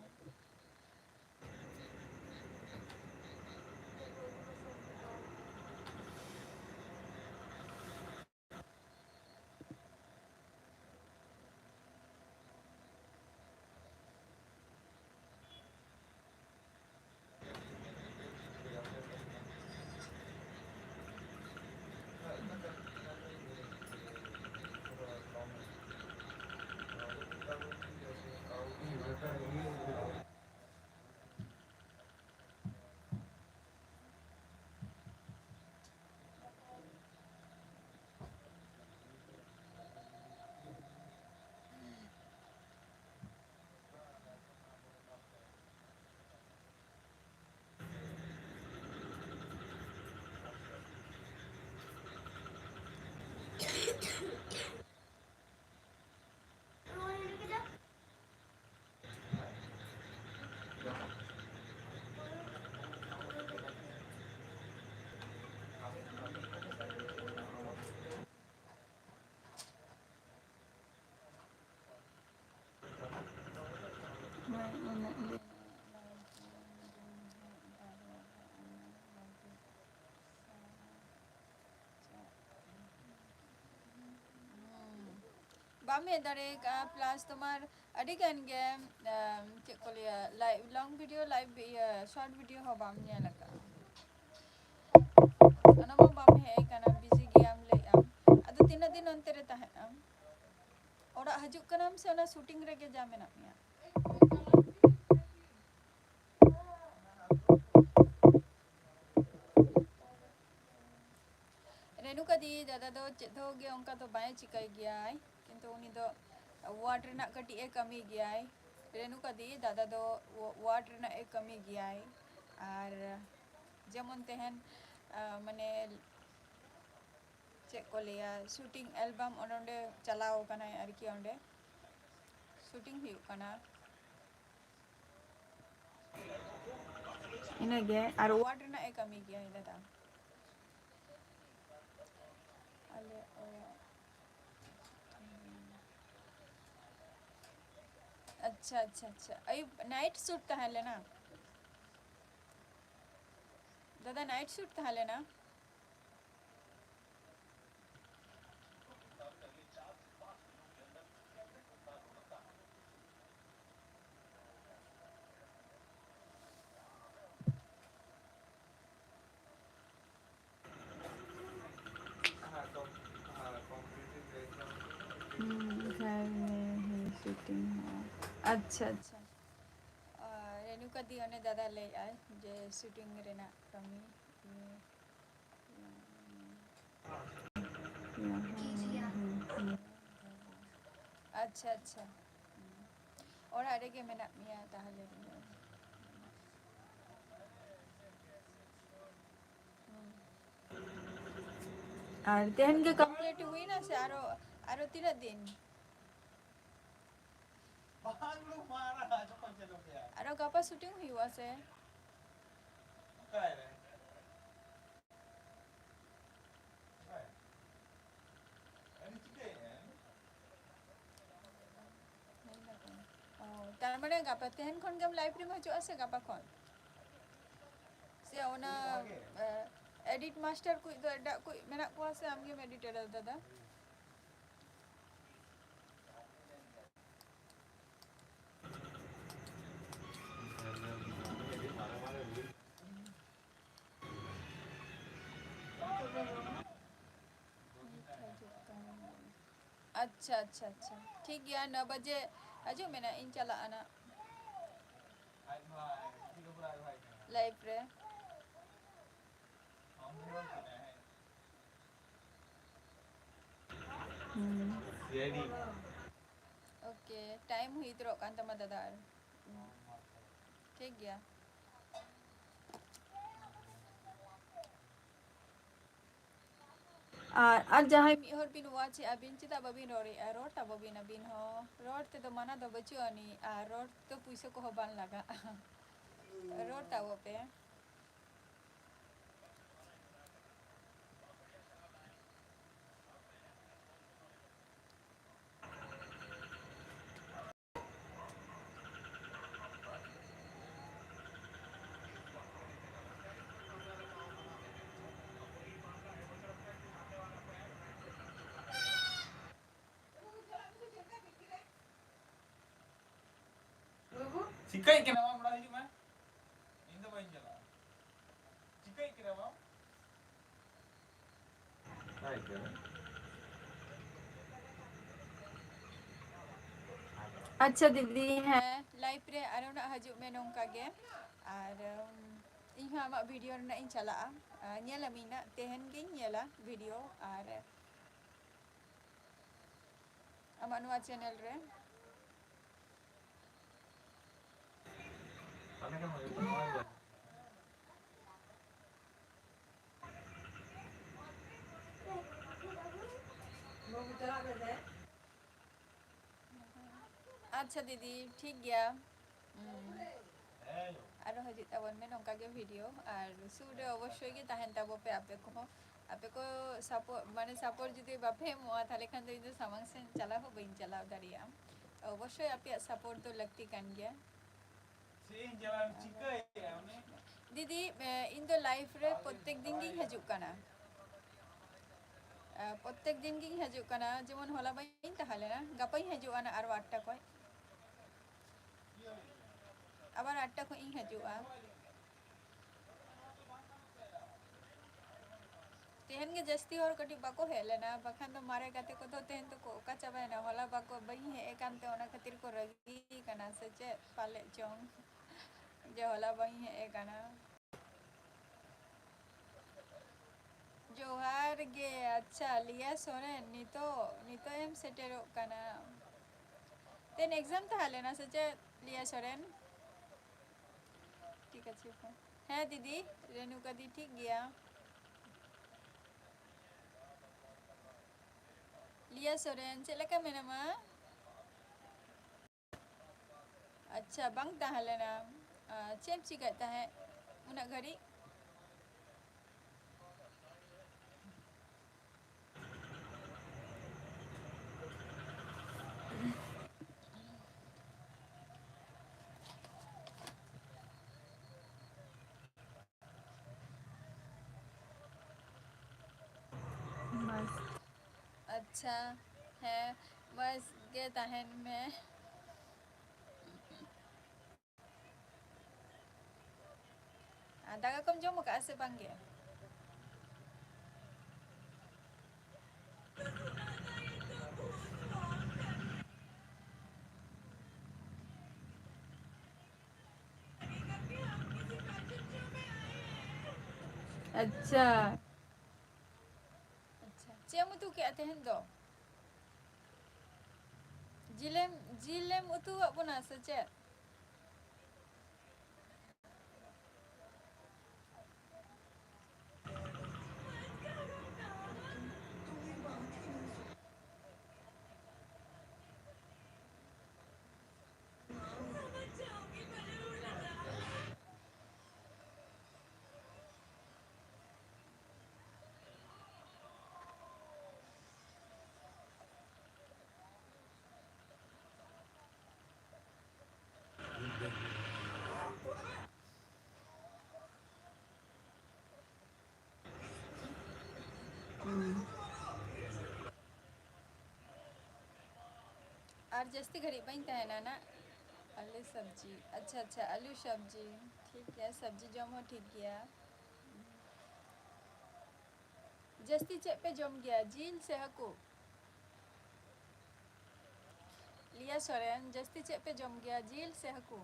ᱩᱱᱟᱹᱜ ᱜᱮ᱾ ᱵᱟᱢ ᱦᱮᱡ ᱫᱟᱲᱮ ᱟᱠᱟᱫᱼᱟ, plus ᱛᱳᱢᱟᱨ ᱟᱹᱰᱤ ᱜᱟᱱ ᱜᱮ, ᱮᱢ, ᱪᱮᱫ ᱠᱚ ᱞᱟᱹᱭᱟ, live, long video, live, ᱤᱭᱟᱹ, short video ᱦᱚᱸ ᱵᱟᱢ ᱧᱮᱞ ᱟᱠᱟᱫᱼᱟ᱾ ᱚᱱᱟ ᱢᱟ ᱵᱟᱢ ᱦᱮᱡ ᱟᱠᱟᱱᱟ, busy ᱜᱮᱭᱟᱢ ᱞᱟᱹᱭᱮᱫ ᱟᱢ᱾ ᱟᱫᱚ ᱛᱤᱱᱟᱹᱜ ᱫᱤᱱ ᱚᱱᱛᱮ ᱨᱮ ᱛᱟᱦᱮᱸ ᱟᱢ? ᱚᱲᱟᱜ ᱦᱤᱡᱩᱜ ᱠᱟᱱᱟᱢ ᱥᱮ ᱚᱱᱟ shooting ᱨᱮᱜᱮ ᱡᱟ ᱢᱮᱱᱟᱜ ᱢᱮᱭᱟ? ᱨᱮᱱᱩᱠᱟ ᱫᱤ, ᱫᱟᱫᱟ ᱫᱚ ᱪᱮᱫ ᱦᱚᱸ ᱜᱮ ᱚᱱᱠᱟ ᱫᱚ ᱵᱟᱭ ᱪᱤᱠᱟᱹᱭ ᱜᱮᱭᱟᱭ, ᱠᱤᱱᱛᱩ ᱩᱱᱤ ᱫᱚ ward ᱨᱮᱱᱟᱜ ᱠᱟᱹᱴᱤᱡ ᱮ ᱠᱟᱹᱢᱤ ᱜᱮᱭᱟᱭ᱾ ᱨᱮᱱᱩᱠᱟ ᱫᱤ, ᱫᱟᱫᱟ ᱫᱚ wa-, ward ᱨᱮᱱᱟᱜ ᱮ ᱠᱟᱹᱢᱤ ᱜᱮᱭᱟᱭ᱾ ᱟᱨ ᱡᱮᱢᱚᱱ ᱛᱮᱦᱮᱧ, ᱟ, ᱢᱟᱱᱮ, ᱪᱮᱫ ᱠᱚ ᱞᱟᱹᱭᱟ, shooting album ᱚᱸᱰᱮ, ᱚᱸᱰᱮ ᱪᱟᱞᱟᱣ ᱠᱟᱱᱟᱭ ᱟᱨᱠᱤ, ᱚᱸᱰᱮ shooting ᱦᱩᱭᱩᱜ ᱠᱟᱱᱟ᱾ ᱤᱱᱟᱹᱜᱮ, ᱟᱨ ward ᱨᱮᱱᱟᱜ ᱮ ᱠᱟᱹᱢᱤ ᱜᱮᱭᱟ ᱫᱟᱫᱟ᱾ ᱟᱞᱮ ᱚᱲᱟᱜ᱾ ᱟᱪᱪᱷᱟ, ᱟᱪᱪᱷᱟ, ᱟᱪᱪᱷᱟ᱾ ᱟᱹᱭᱩᱵ night shoot ᱛᱟᱦᱮᱸ ᱞᱮᱱᱟ? ᱫᱟᱫᱟ, night shoot ᱛᱟᱦᱮᱸ ᱞᱮᱱᱟ? ᱦᱩᱸ, ᱡᱟᱦᱟᱸᱭ ᱢᱮ, ᱦᱮᱸ, shooting ᱦᱚᱸ᱾ ᱟᱪᱪᱷᱟ, ᱟᱪᱪᱷᱟ᱾ ᱟᱨ ᱨᱮᱱᱩᱠᱟ ᱫᱤ, ᱚᱱᱮ ᱫᱟᱫᱟ ᱞᱟᱹᱭᱮᱫᱼᱟᱭ ᱡᱮ shooting ᱨᱮᱱᱟᱜ ᱠᱟᱹᱢᱤ᱾ ᱟᱪᱪᱷᱟ, ᱟᱪᱪᱷᱟ᱾ ᱚᱲᱟᱜ ᱨᱮᱜᱮ ᱢᱮᱱᱟᱜ ᱢᱮᱭᱟ ᱛᱟᱦᱚᱞᱮ? ᱟᱨ ᱛᱮᱦᱮᱧ ᱜᱮ complete ᱦᱩᱭᱱᱟ ᱥᱮ ᱟᱨᱚ, ᱟᱨᱚ ᱛᱤᱱᱟᱹᱜ ᱫᱤᱱ? ᱟᱨᱚ ᱜᱟᱯᱟ shooting ᱦᱩᱭᱩᱜᱼᱟ ᱥᱮ? ᱚ, ᱛᱟᱨ ᱱᱚᱰᱮ ᱜᱟᱯᱟ ᱛᱮᱦᱮᱧ ᱠᱷᱚᱱ ᱜᱮᱢ live ᱨᱮᱢ ᱦᱤᱡᱩᱜᱼᱟ ᱥᱮ ᱜᱟᱯᱟ ᱠᱷᱚᱱ? ᱥᱮ ᱚᱱᱟ, ᱮ, edit master ᱠᱚ ᱫᱚ ᱮᱴᱟᱜ ᱠᱚ ᱢᱮᱱᱟᱜ ᱠᱚᱣᱟ ᱥᱮ ᱟᱢ ᱜᱮᱢ edit ᱮᱫᱟ ᱫᱟᱫᱟ? ᱟᱪᱪᱷᱟ, ᱟᱪᱪᱷᱟ, ᱟᱪᱪᱷᱟ, ᱴᱷᱤᱠ ᱜᱮᱭᱟ, ᱱᱚ ᱵᱟᱡᱮ ᱦᱤᱡᱩᱜ ᱢᱮ ᱱᱟᱜ, ᱤᱧ ᱪᱟᱞᱟᱜᱼᱟ ᱱᱟᱜ live ᱨᱮ᱾ ᱦᱩᱸ᱾ ᱥᱤ ᱟᱭ ᱰᱤ᱾ Okay, time ᱦᱩᱭ ᱩᱛᱟᱹᱨᱚᱜ ᱠᱟᱱ ᱛᱟᱢᱟ ᱫᱟᱫᱟ, ᱟᱨ, ᱦᱩᱸ, ᱴᱷᱤᱠ ᱜᱮᱭᱟ᱾ ᱟᱨ, ᱟᱨ ᱡᱟᱦᱟᱸᱭ ᱢᱤᱫ ᱦᱚᱲ ᱵᱤᱱ watch ᱮᱫᱼᱟ ᱵᱤᱱ, ᱪᱮᱫᱟᱜ ᱵᱟᱹᱵᱤᱱ ᱨᱚᱲᱮᱫᱼᱟ? ᱨᱚᱲ ᱛᱟᱵᱚ ᱵᱤᱱ ᱟᱹᱵᱤᱱ ᱦᱚᱸ᱾ ᱨᱚᱲ ᱛᱮᱫᱚ ᱢᱟᱱᱟ ᱫᱚ ᱵᱟᱹᱪᱩᱜ ᱟᱹᱱᱤᱡ, ᱟᱨ ᱨᱚᱲ ᱫᱚ ᱯᱩᱭᱥᱟᱹ ᱠᱚᱦᱚᱸ ᱵᱟᱝ ᱞᱟᱜᱟᱜᱼᱟ᱾ ᱨᱚᱲ ᱛᱟᱵᱚ ᱯᱮ᱾ ᱪᱤᱠᱟᱹᱭ ᱠᱟᱱᱟ ᱢᱟ, ᱚᱲᱟᱜ ᱦᱤᱡᱩᱜ ᱢᱮ᱾ ᱤᱧ ᱫᱚ ᱵᱟᱹᱧ ᱪᱟᱞᱟᱜᱼᱟ᱾ ᱪᱤᱠᱟᱹᱭ ᱠᱟᱱᱟ ᱢᱟ? ᱟᱪᱪᱷᱟ ᱫᱤᱫᱤ, ᱦᱮᱸ, live ᱨᱮ ᱟᱨᱚ ᱱᱟᱜ ᱦᱤᱡᱩᱜ ᱢᱮ ᱱᱚᱝᱠᱟ ᱜᱮ᱾ ᱟᱨ, ᱩᱢ, ᱤᱧ ᱦᱚᱸ ᱟᱢᱟᱜ video ᱨᱮᱱᱟᱜ ᱤᱧ ᱪᱟᱞᱟᱜᱼᱟ᱾ ᱟᱨ ᱧᱮᱞᱟᱢᱤᱧ ᱱᱟᱜ, ᱛᱮᱦᱮᱧ ᱜᱤᱧ ᱧᱮᱞᱟ video᱾ ᱟᱨ ᱟᱢᱟᱜ ᱱᱚᱣᱟ channel ᱨᱮ᱾ ᱟᱪᱪᱷᱟ ᱫᱤᱫᱤ, ᱴᱷᱤᱠ ᱜᱮᱭᱟ᱾ ᱦᱩᱸ᱾ ᱟᱨᱚ ᱦᱤᱡᱩᱜ ᱛᱟᱵᱚᱱ ᱢᱮ ᱱᱚᱝᱠᱟ ᱜᱮ video, ᱟᱨ ᱥᱩᱨ ᱨᱮ ᱚᱵᱚᱥᱥᱳᱭ ᱜᱮ ᱛᱟᱦᱮᱱ ᱛᱟᱵᱚ ᱯᱮ ᱟᱯᱮ ᱠᱚᱦᱚᱸ᱾ ᱟᱯᱮ ᱠᱚ support, ᱢᱟᱱᱮ support ᱡᱩᱫᱤ ᱵᱟᱯᱮ ᱮᱢᱚᱜᱼᱟ, ᱛᱟᱦᱞᱮ ᱠᱷᱟᱱ ᱫᱚ ᱤᱧ ᱫᱚ ᱥᱟᱢᱟᱝ ᱥᱮᱱ ᱪᱟᱞᱟᱣ ᱦᱚᱸ ᱵᱟᱹᱧ ᱪᱟᱞᱟᱣ ᱫᱟᱲᱮᱭᱟᱜᱼᱟ᱾ ᱚᱵᱚᱥᱥᱳᱭ ᱟᱯᱮᱭᱟᱜ support ᱫᱚ ᱞᱟᱹᱠᱛᱤ ᱠᱟᱱ ᱜᱮᱭᱟ᱾ ᱫᱤᱫᱤ, ᱮ, ᱤᱧ ᱫᱚ live ᱨᱮ ᱯᱨᱚᱛᱮᱠ ᱫᱤᱱ ᱜᱤᱧ ᱦᱤᱡᱩᱜ ᱠᱟᱱᱟ᱾ ᱮ, ᱯᱨᱚᱛᱮᱠ ᱫᱤᱱ ᱜᱤᱧ ᱦᱤᱡᱩᱜ ᱠᱟᱱᱟ, ᱡᱮᱢᱚᱱ ᱦᱚᱞᱟ ᱵᱟᱹᱧ ᱛᱟᱦᱮᱸ ᱞᱮᱱᱟ, ᱜᱟᱯᱟᱧ ᱦᱤᱡᱩᱜᱼᱟ ᱱᱟᱜ ᱟᱨᱚ ᱟᱴ ᱴᱟ ᱠᱷᱚᱡ᱾ ᱟᱵᱟᱨ ᱟᱴ ᱴᱟ ᱠᱷᱚᱡ ᱤᱧ ᱦᱤᱡᱩᱜᱼᱟ᱾ ᱛᱮᱦᱮᱧ ᱜᱮ ᱡᱟᱹᱥᱛᱤ ᱦᱚᱲ ᱠᱟᱹᱴᱤᱡ ᱵᱟᱠᱚ ᱦᱮᱡ ᱞᱮᱱᱟ, ᱵᱟᱠᱷᱟᱱ ᱫᱚ ᱢᱟᱨᱮ ᱜᱟᱛᱮ ᱠᱚᱫᱚ ᱛᱮᱦᱮᱧ ᱫᱚᱠᱚ ᱚᱠᱟ ᱪᱟᱵᱟᱭᱮᱱᱟ᱾ ᱦᱚᱞᱟ ᱵᱟᱠᱚ, ᱵᱟᱹᱧ ᱦᱮᱡ ᱟᱠᱟᱱ ᱛᱮ ᱚᱱᱟ ᱠᱷᱟᱹᱛᱤᱨ ᱠᱚ ᱨᱟᱹᱜᱤ ᱠᱟᱱᱟ ᱥᱮ ᱪᱮᱫ ᱯᱟᱞᱮᱫ ᱪᱚᱝ, ᱡᱮ ᱦᱚᱞᱟ ᱵᱟᱹᱧ ᱦᱮᱡ ᱟᱠᱟᱱᱟ᱾ ᱡᱚᱦᱟᱨ ᱜᱮ᱾ ᱟᱪᱪᱷᱟ, ᱞᱤᱭᱟ ᱥᱚᱨᱮᱱ, ᱱᱤᱛᱚᱜ, ᱱᱤᱛᱚᱜ ᱮᱢ ᱥᱮᱴᱮᱨᱚᱜ ᱠᱟᱱᱟ? ᱛᱮᱦᱮᱧ exam ᱛᱟᱦᱮᱸ ᱞᱮᱱᱟ ᱥᱮ ᱪᱮᱫ, ᱞᱤᱭᱟ ᱥᱚᱨᱮᱱ? ᱴᱷᱤᱠ ᱟᱪᱷᱮ, ᱦᱮᱸ ᱫᱤᱫᱤ, ᱨᱮᱱᱩᱠᱟ ᱫᱤ ᱴᱷᱤᱠ ᱜᱮᱭᱟ᱾ ᱞᱤᱭᱟ ᱥᱚᱨᱮᱱ, ᱪᱮᱫ ᱞᱮᱠᱟ ᱢᱮᱱᱟᱢᱟ? ᱟᱪᱪᱷᱟ, ᱵᱟᱝ ᱛᱟᱦᱮᱸ ᱞᱮᱱᱟ᱾ ᱟᱨ ᱪᱮᱫ ᱮᱢ ᱪᱤᱠᱟᱹᱭᱮᱫ ᱛᱟᱦᱮᱸᱫ ᱩᱱᱟᱹᱜ ᱜᱷᱟᱹᱲᱤᱡ? ᱟᱪᱪᱷᱟ, ᱦᱮᱸ, ᱢᱚᱡᱽ ᱜᱮ ᱛᱟᱦᱮᱱ ᱢᱮ᱾ ᱟᱨ ᱫᱟᱠᱟ ᱠᱚᱢ ᱡᱚᱢ ᱟᱠᱟᱫᱼᱟ ᱥᱮ ᱵᱟᱝ ᱜᱮ? ᱟᱪᱪᱷᱟ᱾ ᱟᱪᱪᱷᱟ, ᱪᱮᱫ ᱮᱢ ᱩᱛᱩ ᱠᱮᱫᱼᱟ ᱛᱮᱦᱮᱧ ᱫᱚ? ᱡᱤᱞᱮᱢ, ᱡᱤᱞᱮᱢ ᱩᱛᱩ ᱟᱫ ᱵᱚᱱᱟ ᱥᱮ ᱪᱮᱫ? ᱟᱨ ᱡᱟᱹᱥᱛᱤ ᱜᱷᱟᱹᱲᱤᱡ ᱵᱟᱹᱧ ᱛᱟᱦᱮᱱᱟ ᱱᱟᱜ᱾ ᱟᱹᱞᱩ ᱥᱚᱵᱽᱡᱤ, ᱟᱪᱪᱷᱟ, ᱟᱪᱪᱷᱟ, ᱟᱹᱞᱩ ᱥᱚᱵᱽᱡᱤ᱾ ᱴᱷᱤᱠ ᱜᱮᱭᱟ, ᱥᱚᱵᱽᱡᱤ ᱡᱚᱢ ᱦᱚᱸ ᱴᱷᱤᱠ ᱜᱮᱭᱟ᱾ ᱡᱟᱹᱥᱛᱤ ᱪᱮᱫ ᱯᱮ ᱡᱚᱢ ᱜᱮᱭᱟ, ᱡᱤᱞ ᱥᱮ ᱦᱟᱹᱠᱩ? ᱞᱤᱭᱟ ᱥᱚᱨᱮᱱ, ᱡᱟᱹᱥᱛᱤ ᱪᱮᱫ ᱯᱮ ᱡᱚᱢ ᱜᱮᱭᱟ, ᱡᱤᱞ ᱥᱮ ᱦᱟᱹᱠᱩ?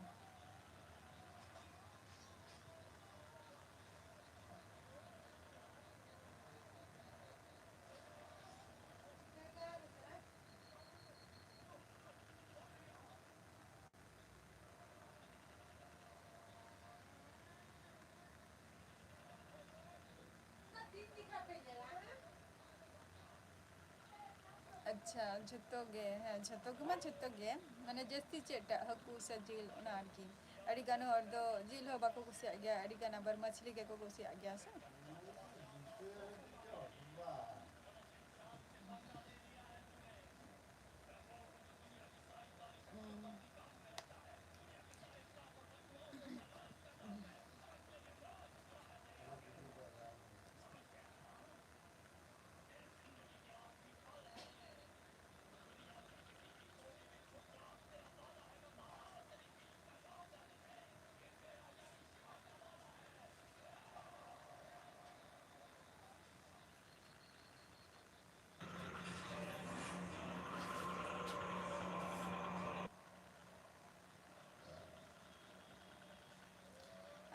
ᱟᱪᱪᱷᱟ, ᱡᱷᱚᱛᱚ ᱜᱮ, ᱦᱮᱸ, ᱡᱷᱚᱛᱚ ᱜᱮᱢᱟ ᱡᱷᱚᱛᱚ ᱜᱮ, ᱢᱟᱱᱮ, ᱡᱟᱹᱥᱛᱤ ᱪᱮᱫᱴᱟᱜ, ᱦᱟᱹᱠᱩ ᱥᱮ ᱡᱤᱞ, ᱚᱱᱟ ᱟᱨᱠᱤ᱾ ᱟᱹᱰᱤ ᱜᱟᱱ ᱦᱚᱲ ᱫᱚ ᱡᱤᱞ ᱦᱚᱸ ᱵᱟᱠᱚ ᱠᱩᱥᱤᱭᱟᱜ ᱜᱮᱭᱟ, ᱟᱹᱰᱤ ᱜᱟᱱ ᱟᱵᱟᱨ ᱢᱟᱪᱷᱞᱤ ᱜᱮᱠᱚ ᱠᱩᱥᱤᱭᱟᱜ ᱜᱮᱭᱟ ᱥᱮ᱾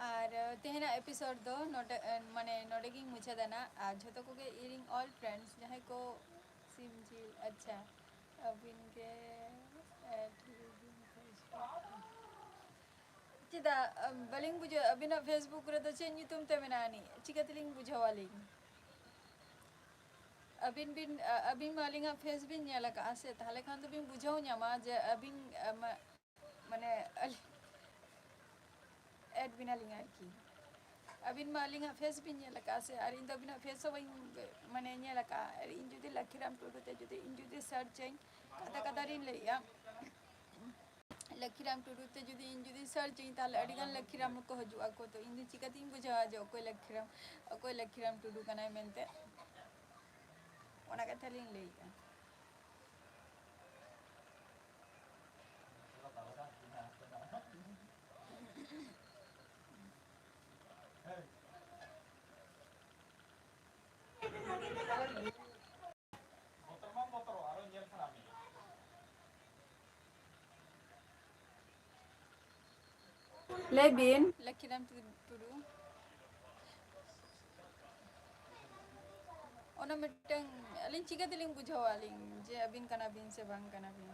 ᱟᱨ, ᱟᱸ, ᱛᱮᱦᱮᱧᱟᱜ episode ᱫᱚ ᱱᱚᱰᱮ, ᱟᱸ, ᱢᱟᱱᱮ, ᱱᱚᱰᱮ ᱜᱤᱧ ᱢᱩᱪᱟᱹᱫᱟ ᱱᱟᱜ᱾ ᱟᱨ ᱡᱷᱚᱛᱚ ᱠᱚᱜᱮ ᱤᱧ all friends ᱡᱟᱦᱟᱸᱭ ᱠᱚ ᱥᱤᱢ ᱡᱤᱞ, ᱟᱪᱪᱷᱟ, ᱟᱹᱵᱤᱱ ᱜᱮ add ᱦᱩᱭᱩᱜ ᱵᱤᱱ Facebook᱾ ᱪᱮᱫᱟᱜ, ᱟᱸ, ᱵᱟᱹᱞᱤᱧ ᱵᱩᱡᱷᱟᱹᱣᱟ, ᱟᱹᱵᱤᱱᱟᱜ Facebook ᱨᱮᱫᱚ ᱪᱮᱫ ᱧᱩᱛᱩᱢ ᱛᱮ ᱢᱮᱱᱟᱜᱼᱟ ᱟᱹᱱᱤᱡ? ᱪᱤᱠᱟᱹ ᱛᱮᱞᱤᱧ ᱵᱩᱡᱷᱟᱹᱣᱟ ᱟᱹᱞᱤᱧ? ᱟᱹᱵᱤᱱ ᱵᱤᱱ, ᱟ-, ᱟᱹᱵᱤᱱ ᱢᱟ ᱟᱹᱞᱤᱧᱟᱜ face ᱵᱤᱱ ᱧᱮᱞ ᱟᱠᱟᱫᱼᱟ ᱥᱮ, ᱛᱟᱦᱚᱞᱮ ᱠᱷᱟᱱ ᱫᱚᱵᱤᱱ ᱵᱩᱡᱷᱟᱹᱣ ᱧᱟᱢᱟ ᱡᱮ ᱟᱹᱵᱤᱱ, ᱟ, ᱢᱟ-, ᱢᱟᱱᱮ, ᱟᱹᱞᱤᱧ add ᱵᱤᱱᱟᱞᱤᱧ ᱟᱨᱠᱤ᱾ ᱟᱹᱵᱤᱱ ᱢᱟ ᱟᱹᱞᱤᱧᱟᱜ face ᱵᱤᱱ ᱧᱮᱞ ᱟᱠᱟᱫᱼᱟ ᱥᱮ, ᱟᱨ ᱤᱧ ᱫᱚ ᱟᱹᱵᱤᱱᱟᱜ face ᱦᱚᱸ ᱵᱟᱹᱧ, ᱢᱟᱱᱮ, ᱧᱮᱞ ᱟᱠᱟᱫᱼᱟ᱾ ᱟᱨ ᱤᱧ ᱡᱩᱫᱤ ᱞᱟᱹᱠᱷᱤᱨᱟᱢ ᱴᱩᱰᱩ ᱛᱮ ᱡᱩᱫᱤ ᱤᱧ ᱡᱩᱫᱤ search ᱟᱹᱧ, ᱠᱟᱛᱷᱟ ᱠᱟᱛᱷᱟ ᱨᱤᱧ ᱞᱟᱹᱭᱮᱫᱼᱟ, ᱞᱟᱹᱠᱷᱤᱨᱟᱢ ᱴᱩᱰᱩ ᱛᱮ ᱡᱩᱫᱤ ᱤᱧ ᱡᱩᱫᱤ search ᱟᱹᱧ, ᱛᱟᱦᱚᱞᱮ ᱟᱹᱰᱤ ᱜᱟᱱ ᱞᱟᱹᱠᱷᱤᱨᱟᱢ ᱠᱚ ᱦᱤᱡᱩᱜ ᱟᱠᱚ᱾ ᱛᱚ, ᱤᱧ ᱫᱚ ᱪᱤᱠᱟᱹᱛᱤᱧ ᱵᱩᱡᱷᱟᱹᱣᱟ ᱡᱮ ᱚᱠᱚᱭ ᱞᱟᱹᱠᱷᱤᱨᱟᱢ, ᱚᱠᱚᱭ ᱞᱟᱹᱠᱷᱤᱨᱟᱢ ᱴᱩᱰᱩ ᱠᱟᱱᱟᱭ ᱢᱮᱱᱛᱮ? ᱚᱱᱟ ᱠᱟᱛᱷᱟ ᱞᱤᱧ ᱞᱟᱹᱭᱮᱫᱼᱟ᱾ ᱞᱟᱹᱭ ᱵᱤᱱ᱾ ᱞᱟᱹᱠᱷᱤᱨᱟᱢ ᱴᱩᱰᱩ᱾ ᱚᱱᱟ ᱢᱤᱫᱴᱟᱝ ᱟᱹᱞᱤᱧ ᱪᱤᱠᱟᱹ ᱛᱮᱞᱤᱧ ᱵᱩᱡᱷᱟᱹᱣᱟ ᱟᱹᱞᱤᱧ ᱡᱮ ᱟᱹᱵᱤᱱ ᱠᱟᱱᱟ ᱵᱤᱱ ᱥᱮ ᱵᱟᱝ ᱠᱟᱱᱟ ᱵᱤᱱ?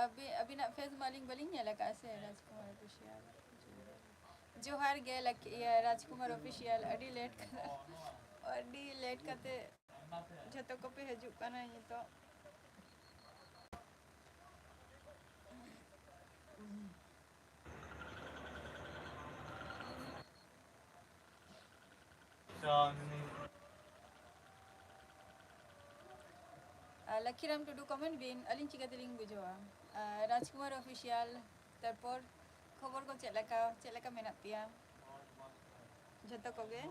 ᱟᱹᱵᱤ-, ᱟᱹᱵᱤᱱᱟᱜ ᱯᱷᱮᱥ ᱢᱟ ᱟᱹᱞᱤᱧ ᱵᱟᱹᱞᱤᱧ ᱧᱮᱞ ᱟᱠᱟᱫᱼᱟ ᱥᱮ, ᱨᱟᱡᱽᱠᱩᱢᱟᱨ ᱚᱯᱷᱤᱥᱤᱭᱟᱞ᱾ ᱡᱚᱦᱟᱨ ᱜᱮ ᱞᱟᱹᱠ-, ᱤᱭᱟᱹ, ᱨᱟᱡᱽᱠᱩᱢᱟᱨ ᱚᱯᱷᱤᱥᱤᱭᱟᱞ, ᱟᱹᱰᱤ ᱞᱮᱴ ᱠᱟᱛᱮ, ᱟᱹᱰᱤ ᱞᱮᱴ ᱠᱟᱛᱮ ᱡᱷᱚᱛᱚ ᱠᱚᱯᱮ ᱦᱤᱡᱩᱜ ᱠᱟᱱᱟ ᱱᱤᱛᱚᱜ᱾ ᱟᱨ ᱞᱟᱠᱠᱷᱤᱨᱟᱢ ᱴᱩᱰᱩ ᱠᱚᱢᱮᱱᱴ ᱵᱤᱱ, ᱟᱹᱞᱤᱧ ᱪᱤᱠᱟᱹ ᱛᱮᱞᱤᱧ ᱵᱩᱡᱷᱟᱹᱣᱟ? ᱟᱨ ᱨᱟᱡᱽᱠᱩᱢᱟᱨ ᱚᱯᱷᱤᱥᱤᱭᱟᱞ, ᱛᱟᱨᱯᱚᱨ ᱠᱷᱚᱵᱚᱨ ᱠᱚ ᱪᱮᱫ ᱞᱮᱠᱟ, ᱪᱮᱫ ᱞᱮᱠᱟ ᱢᱮᱱᱟᱜ ᱯᱮᱭᱟ ᱡᱷᱚᱛᱚ ᱠᱚᱜᱮ?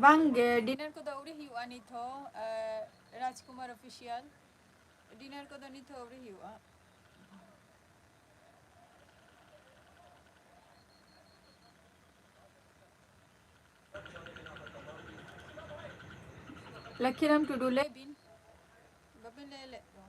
ᱵᱟᱝᱜᱮ, ᱰᱤᱱᱟᱨ ᱠᱚᱫᱚ ᱟᱹᱣᱨᱤ ᱦᱩᱭᱩᱜᱼᱟ ᱱᱤᱛ ᱦᱚᱸ, ᱟᱨ ᱨᱟᱡᱽᱠᱩᱢᱟᱨ ᱚᱯᱷᱤᱥᱤᱭᱟᱞ᱾ ᱰᱤᱱᱟᱨ ᱠᱚᱫᱚ ᱱᱤᱛ ᱦᱚᱸ ᱟᱹᱣᱨᱤ ᱦᱩᱭᱩᱜᱼᱟ᱾ ᱞᱟᱠᱠᱷᱤᱨᱟᱢ ᱴᱩᱰᱩ, ᱞᱟᱹᱭ ᱵᱤᱱ, ᱵᱟᱵᱤᱱ ᱞᱟᱹᱭ ᱞᱮᱫ ᱫᱚ᱾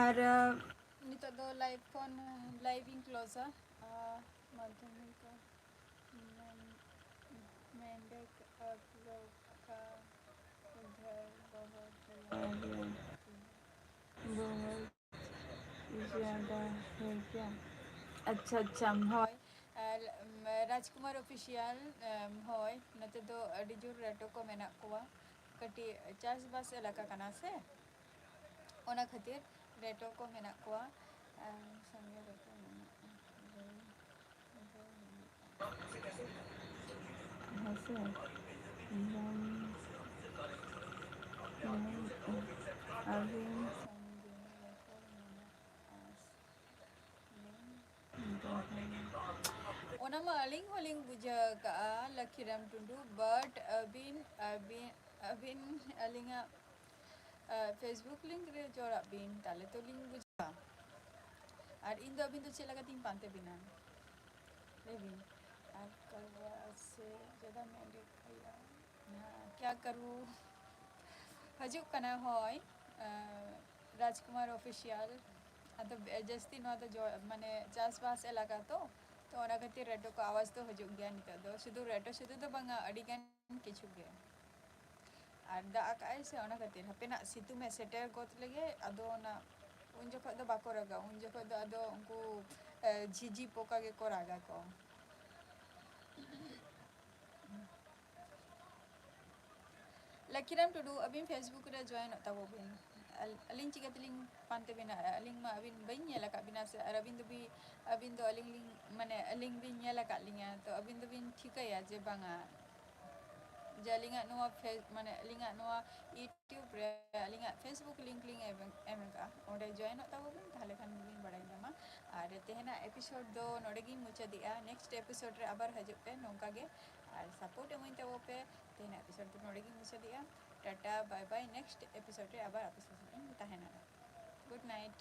ᱟᱨ ᱱᱤᱛᱚᱜ ᱫᱚ ᱞᱟᱭᱤᱵᱷ ᱠᱷᱚᱱ, ᱞᱟᱭᱤᱵᱷ ᱤᱧ ᱠᱞᱳᱡᱟ᱾ ᱢᱟᱫᱽᱫᱷᱚᱢᱤᱠ ᱢᱮᱱᱰᱮᱠ ᱟᱯᱞᱳᱰ ᱠᱟ ᱩᱫᱷᱟᱨ ᱵᱚᱦᱚᱛ ᱡᱟᱫᱟ ᱦᱳᱭ ᱜᱮᱭᱟ᱾ ᱟᱪᱪᱷᱟ, ᱟᱪᱪᱷᱟ, ᱦᱳᱭ᱾ ᱟᱨ, ᱩᱢ, ᱨᱟᱡᱽᱠᱩᱢᱟᱨ ᱚᱯᱷᱤᱥᱤᱭᱟᱞ, ᱩᱢ, ᱦᱳᱭ, ᱱᱚᱛᱮ ᱫᱚ ᱟᱹᱰᱤ ᱡᱳᱨ ᱨᱮᱴᱳ ᱠᱚ ᱢᱮᱱᱟᱜ ᱠᱚᱣᱟ᱾ ᱠᱟᱹᱴᱤᱡ ᱪᱟᱥᱵᱟᱥ ᱮᱞᱟᱠᱟ ᱠᱟᱱᱟ ᱥᱮ, ᱚᱱᱟ ᱠᱷᱟᱹᱛᱤᱨ ᱨᱮᱴᱳ ᱠᱚ ᱢᱮᱱᱟᱜ ᱠᱚᱣᱟ᱾ ᱟᱨ ᱥᱟᱸᱜᱮ ᱨᱮᱴᱳ ᱢᱮᱱᱟᱜᱼᱟ᱾ ᱦᱮᱸ ᱥᱮ? ᱡᱚᱢ, ᱡᱚᱢ, ᱟᱹᱵᱤᱱ ᱥᱟᱸᱜᱮ ᱨᱮᱴᱳ ᱢᱮᱱᱟᱜᱼᱟ᱾ ᱚᱱᱟ ᱢᱟ ᱟᱹᱞᱤᱧ ᱦᱚᱸᱞᱤᱧ ᱵᱩᱡᱷᱟᱹᱣ ᱟᱠᱟᱜᱼᱟ, ᱞᱟᱠᱷᱤᱨᱟᱢ ᱴᱩᱰᱩ, but ᱟᱹᱵᱤᱱ, ᱟᱹᱵᱤᱱ, ᱟᱹᱵᱤᱱ ᱟᱹᱞᱤᱧᱟᱜ, ᱟ, Facebook link ᱨᱮ ᱡᱚᱲᱟᱜ ᱵᱤᱱ, ᱛᱟᱦᱞᱮ ᱛᱚ ᱞᱤᱧ ᱵᱩᱡᱷᱟᱹᱣᱟ᱾ ᱟᱨ ᱤᱧ ᱫᱚ ᱟᱹᱵᱤᱱ ᱫᱚ ᱪᱮᱫ ᱞᱮᱠᱟᱛᱤᱧ ᱯᱟᱱᱛᱮ ᱵᱤᱱᱟ? ᱞᱟᱹᱭ ᱵᱤᱱ᱾ ᱟᱨ ᱠᱟᱨᱣᱟ ᱥᱮ ᱡᱟᱫᱟ ᱢᱮᱱᱰᱮᱠ ᱠᱟᱭᱟ, ᱠᱭᱟ ᱠᱟᱨᱩ? ᱦᱤᱡᱩᱜ ᱠᱟᱱᱟ, ᱦᱳᱭ, ᱟ, ᱨᱟᱡᱽᱠᱩᱢᱟᱨ ᱚᱯᱷᱤᱥᱤᱭᱟᱞ᱾ ᱟᱫᱚ ᱵᱮ-, ᱡᱟᱹᱥᱛᱤ ᱱᱚᱣᱟ ᱫᱚ ᱡᱚ-, ᱢᱟᱱᱮ ᱪᱟᱥᱵᱟᱥ ᱮᱞᱟᱠᱟ ᱛᱚ, ᱛᱚ ᱚᱱᱟ ᱠᱷᱟᱹᱛᱤᱨ ᱨᱮᱴᱳ ᱠᱚ ᱟᱣᱟᱡᱽ ᱫᱚ ᱦᱤᱡᱩᱜ ᱜᱮᱭᱟ ᱱᱤᱛᱚᱜ ᱫᱚ᱾ ᱥᱩᱫᱷᱩ ᱨᱮᱴᱳ ᱥᱩᱫᱷᱩ ᱫᱚ ᱵᱟᱝᱟ, ᱟᱹᱰᱤ ᱜᱟᱱ ᱠᱤᱪᱷᱩ ᱜᱮ᱾ ᱟᱨ ᱫᱟᱜ ᱟᱠᱟᱜᱼᱟᱭ ᱥᱮ, ᱚᱱᱟ ᱠᱷᱟᱹᱛᱤᱨ ᱦᱟᱯᱮᱱᱟᱜ ᱥᱤᱛᱩᱝ ᱮ ᱥᱮᱴᱮᱨ ᱜᱚᱫ ᱞᱮᱜᱮ, ᱟᱫᱚ ᱚᱱᱟ ᱩᱱ ᱡᱚᱠᱷᱚᱡ ᱫᱚ ᱵᱟᱠᱚ ᱨᱟᱜᱟ, ᱩᱱ ᱡᱚᱠᱷᱚᱡ ᱫᱚ ᱟᱫᱚ ᱩᱱᱠᱩ, ᱮ, ᱡᱷᱤᱡᱤ ᱯᱚᱠᱟ ᱜᱮᱠᱚ ᱨᱟᱜᱟ ᱠᱚ᱾ ᱞᱟᱠᱤᱨᱟᱢ ᱴᱩᱰᱩ, ᱟᱹᱵᱤᱱ Facebook ᱨᱮ ᱡᱚᱭᱮᱱᱚᱜ ᱛᱟᱵᱚ ᱵᱤᱱ᱾ ᱟᱞ-, ᱟᱹᱞᱤᱧ ᱪᱤᱠᱟᱹ ᱛᱮᱞᱤᱧ ᱯᱟᱱᱛᱮ ᱵᱤᱱᱟ? ᱟᱹᱞᱤᱧ ᱢᱟ ᱟᱹᱵᱤᱱ ᱵᱟᱹᱧ ᱧᱮᱞ ᱟᱠᱟᱫ ᱵᱤᱱᱟ ᱥᱮ, ᱟᱨ ᱟᱹᱵᱤᱱ ᱫᱚ ᱵᱤ-, ᱟᱹᱵᱤᱱ ᱫᱚ ᱟᱹᱞᱤᱧ ᱞᱤᱧ, ᱢᱟᱱᱮ, ᱟᱹᱞᱤᱧ ᱵᱤᱱ ᱧᱮᱞ ᱟᱠᱟᱫ ᱞᱤᱧᱟ, ᱛᱚ ᱟᱹᱵᱤᱱ ᱫᱚᱵᱤᱱ ᱴᱷᱤᱠᱟᱹᱭᱟ ᱡᱮ ᱵᱟᱝᱟ, ᱡᱮ ᱟᱹᱞᱤᱧᱟᱜ ᱱᱚᱣᱟ ᱯᱷᱮ-, ᱢᱟᱱᱮ, ᱟᱹᱞᱤᱧᱟᱜ ᱱᱚᱣᱟ YouTube ᱨᱮ ᱟᱹᱞᱤᱧᱟᱜ Facebook link ᱞᱤᱧ ᱮᱢ, ᱮᱢ ᱟᱠᱟᱫᱼᱟ, ᱚᱸᱰᱮ ᱡᱚᱭᱮᱱᱚᱜ ᱛᱟᱵᱚ ᱵᱤᱱ, ᱛᱟᱦᱚᱞᱮ ᱠᱷᱟᱱ ᱵᱤᱱ ᱵᱟᱲᱟᱭ ᱧᱟᱢᱟ᱾ ᱟᱨ ᱛᱮᱦᱮᱧᱟᱜ episode ᱫᱚ ᱱᱚᱰᱮ ᱜᱤᱧ ᱢᱩᱪᱟᱹᱫᱮᱜᱼᱟ᱾ Next episode ᱨᱮ ᱟᱵᱟᱨ ᱦᱤᱡᱩᱜ ᱯᱮ ᱱᱚᱝᱠᱟ ᱜᱮ, ᱟᱨ support ᱮᱢᱟᱹᱧ ᱛᱟᱵᱚ ᱯᱮ᱾ ᱛᱮᱦᱮᱧᱟᱜ episode ᱫᱚ ᱱᱚᱰᱮ ᱜᱤᱧ ᱢᱩᱪᱟᱹᱫᱮᱜᱼᱟ᱾ Tata, bye bye, next episode ᱨᱮ ᱟᱵᱟᱨ ᱟᱯᱮ ᱥᱟᱶ ᱤᱧ ᱛᱟᱦᱮᱱᱟ᱾ Good night.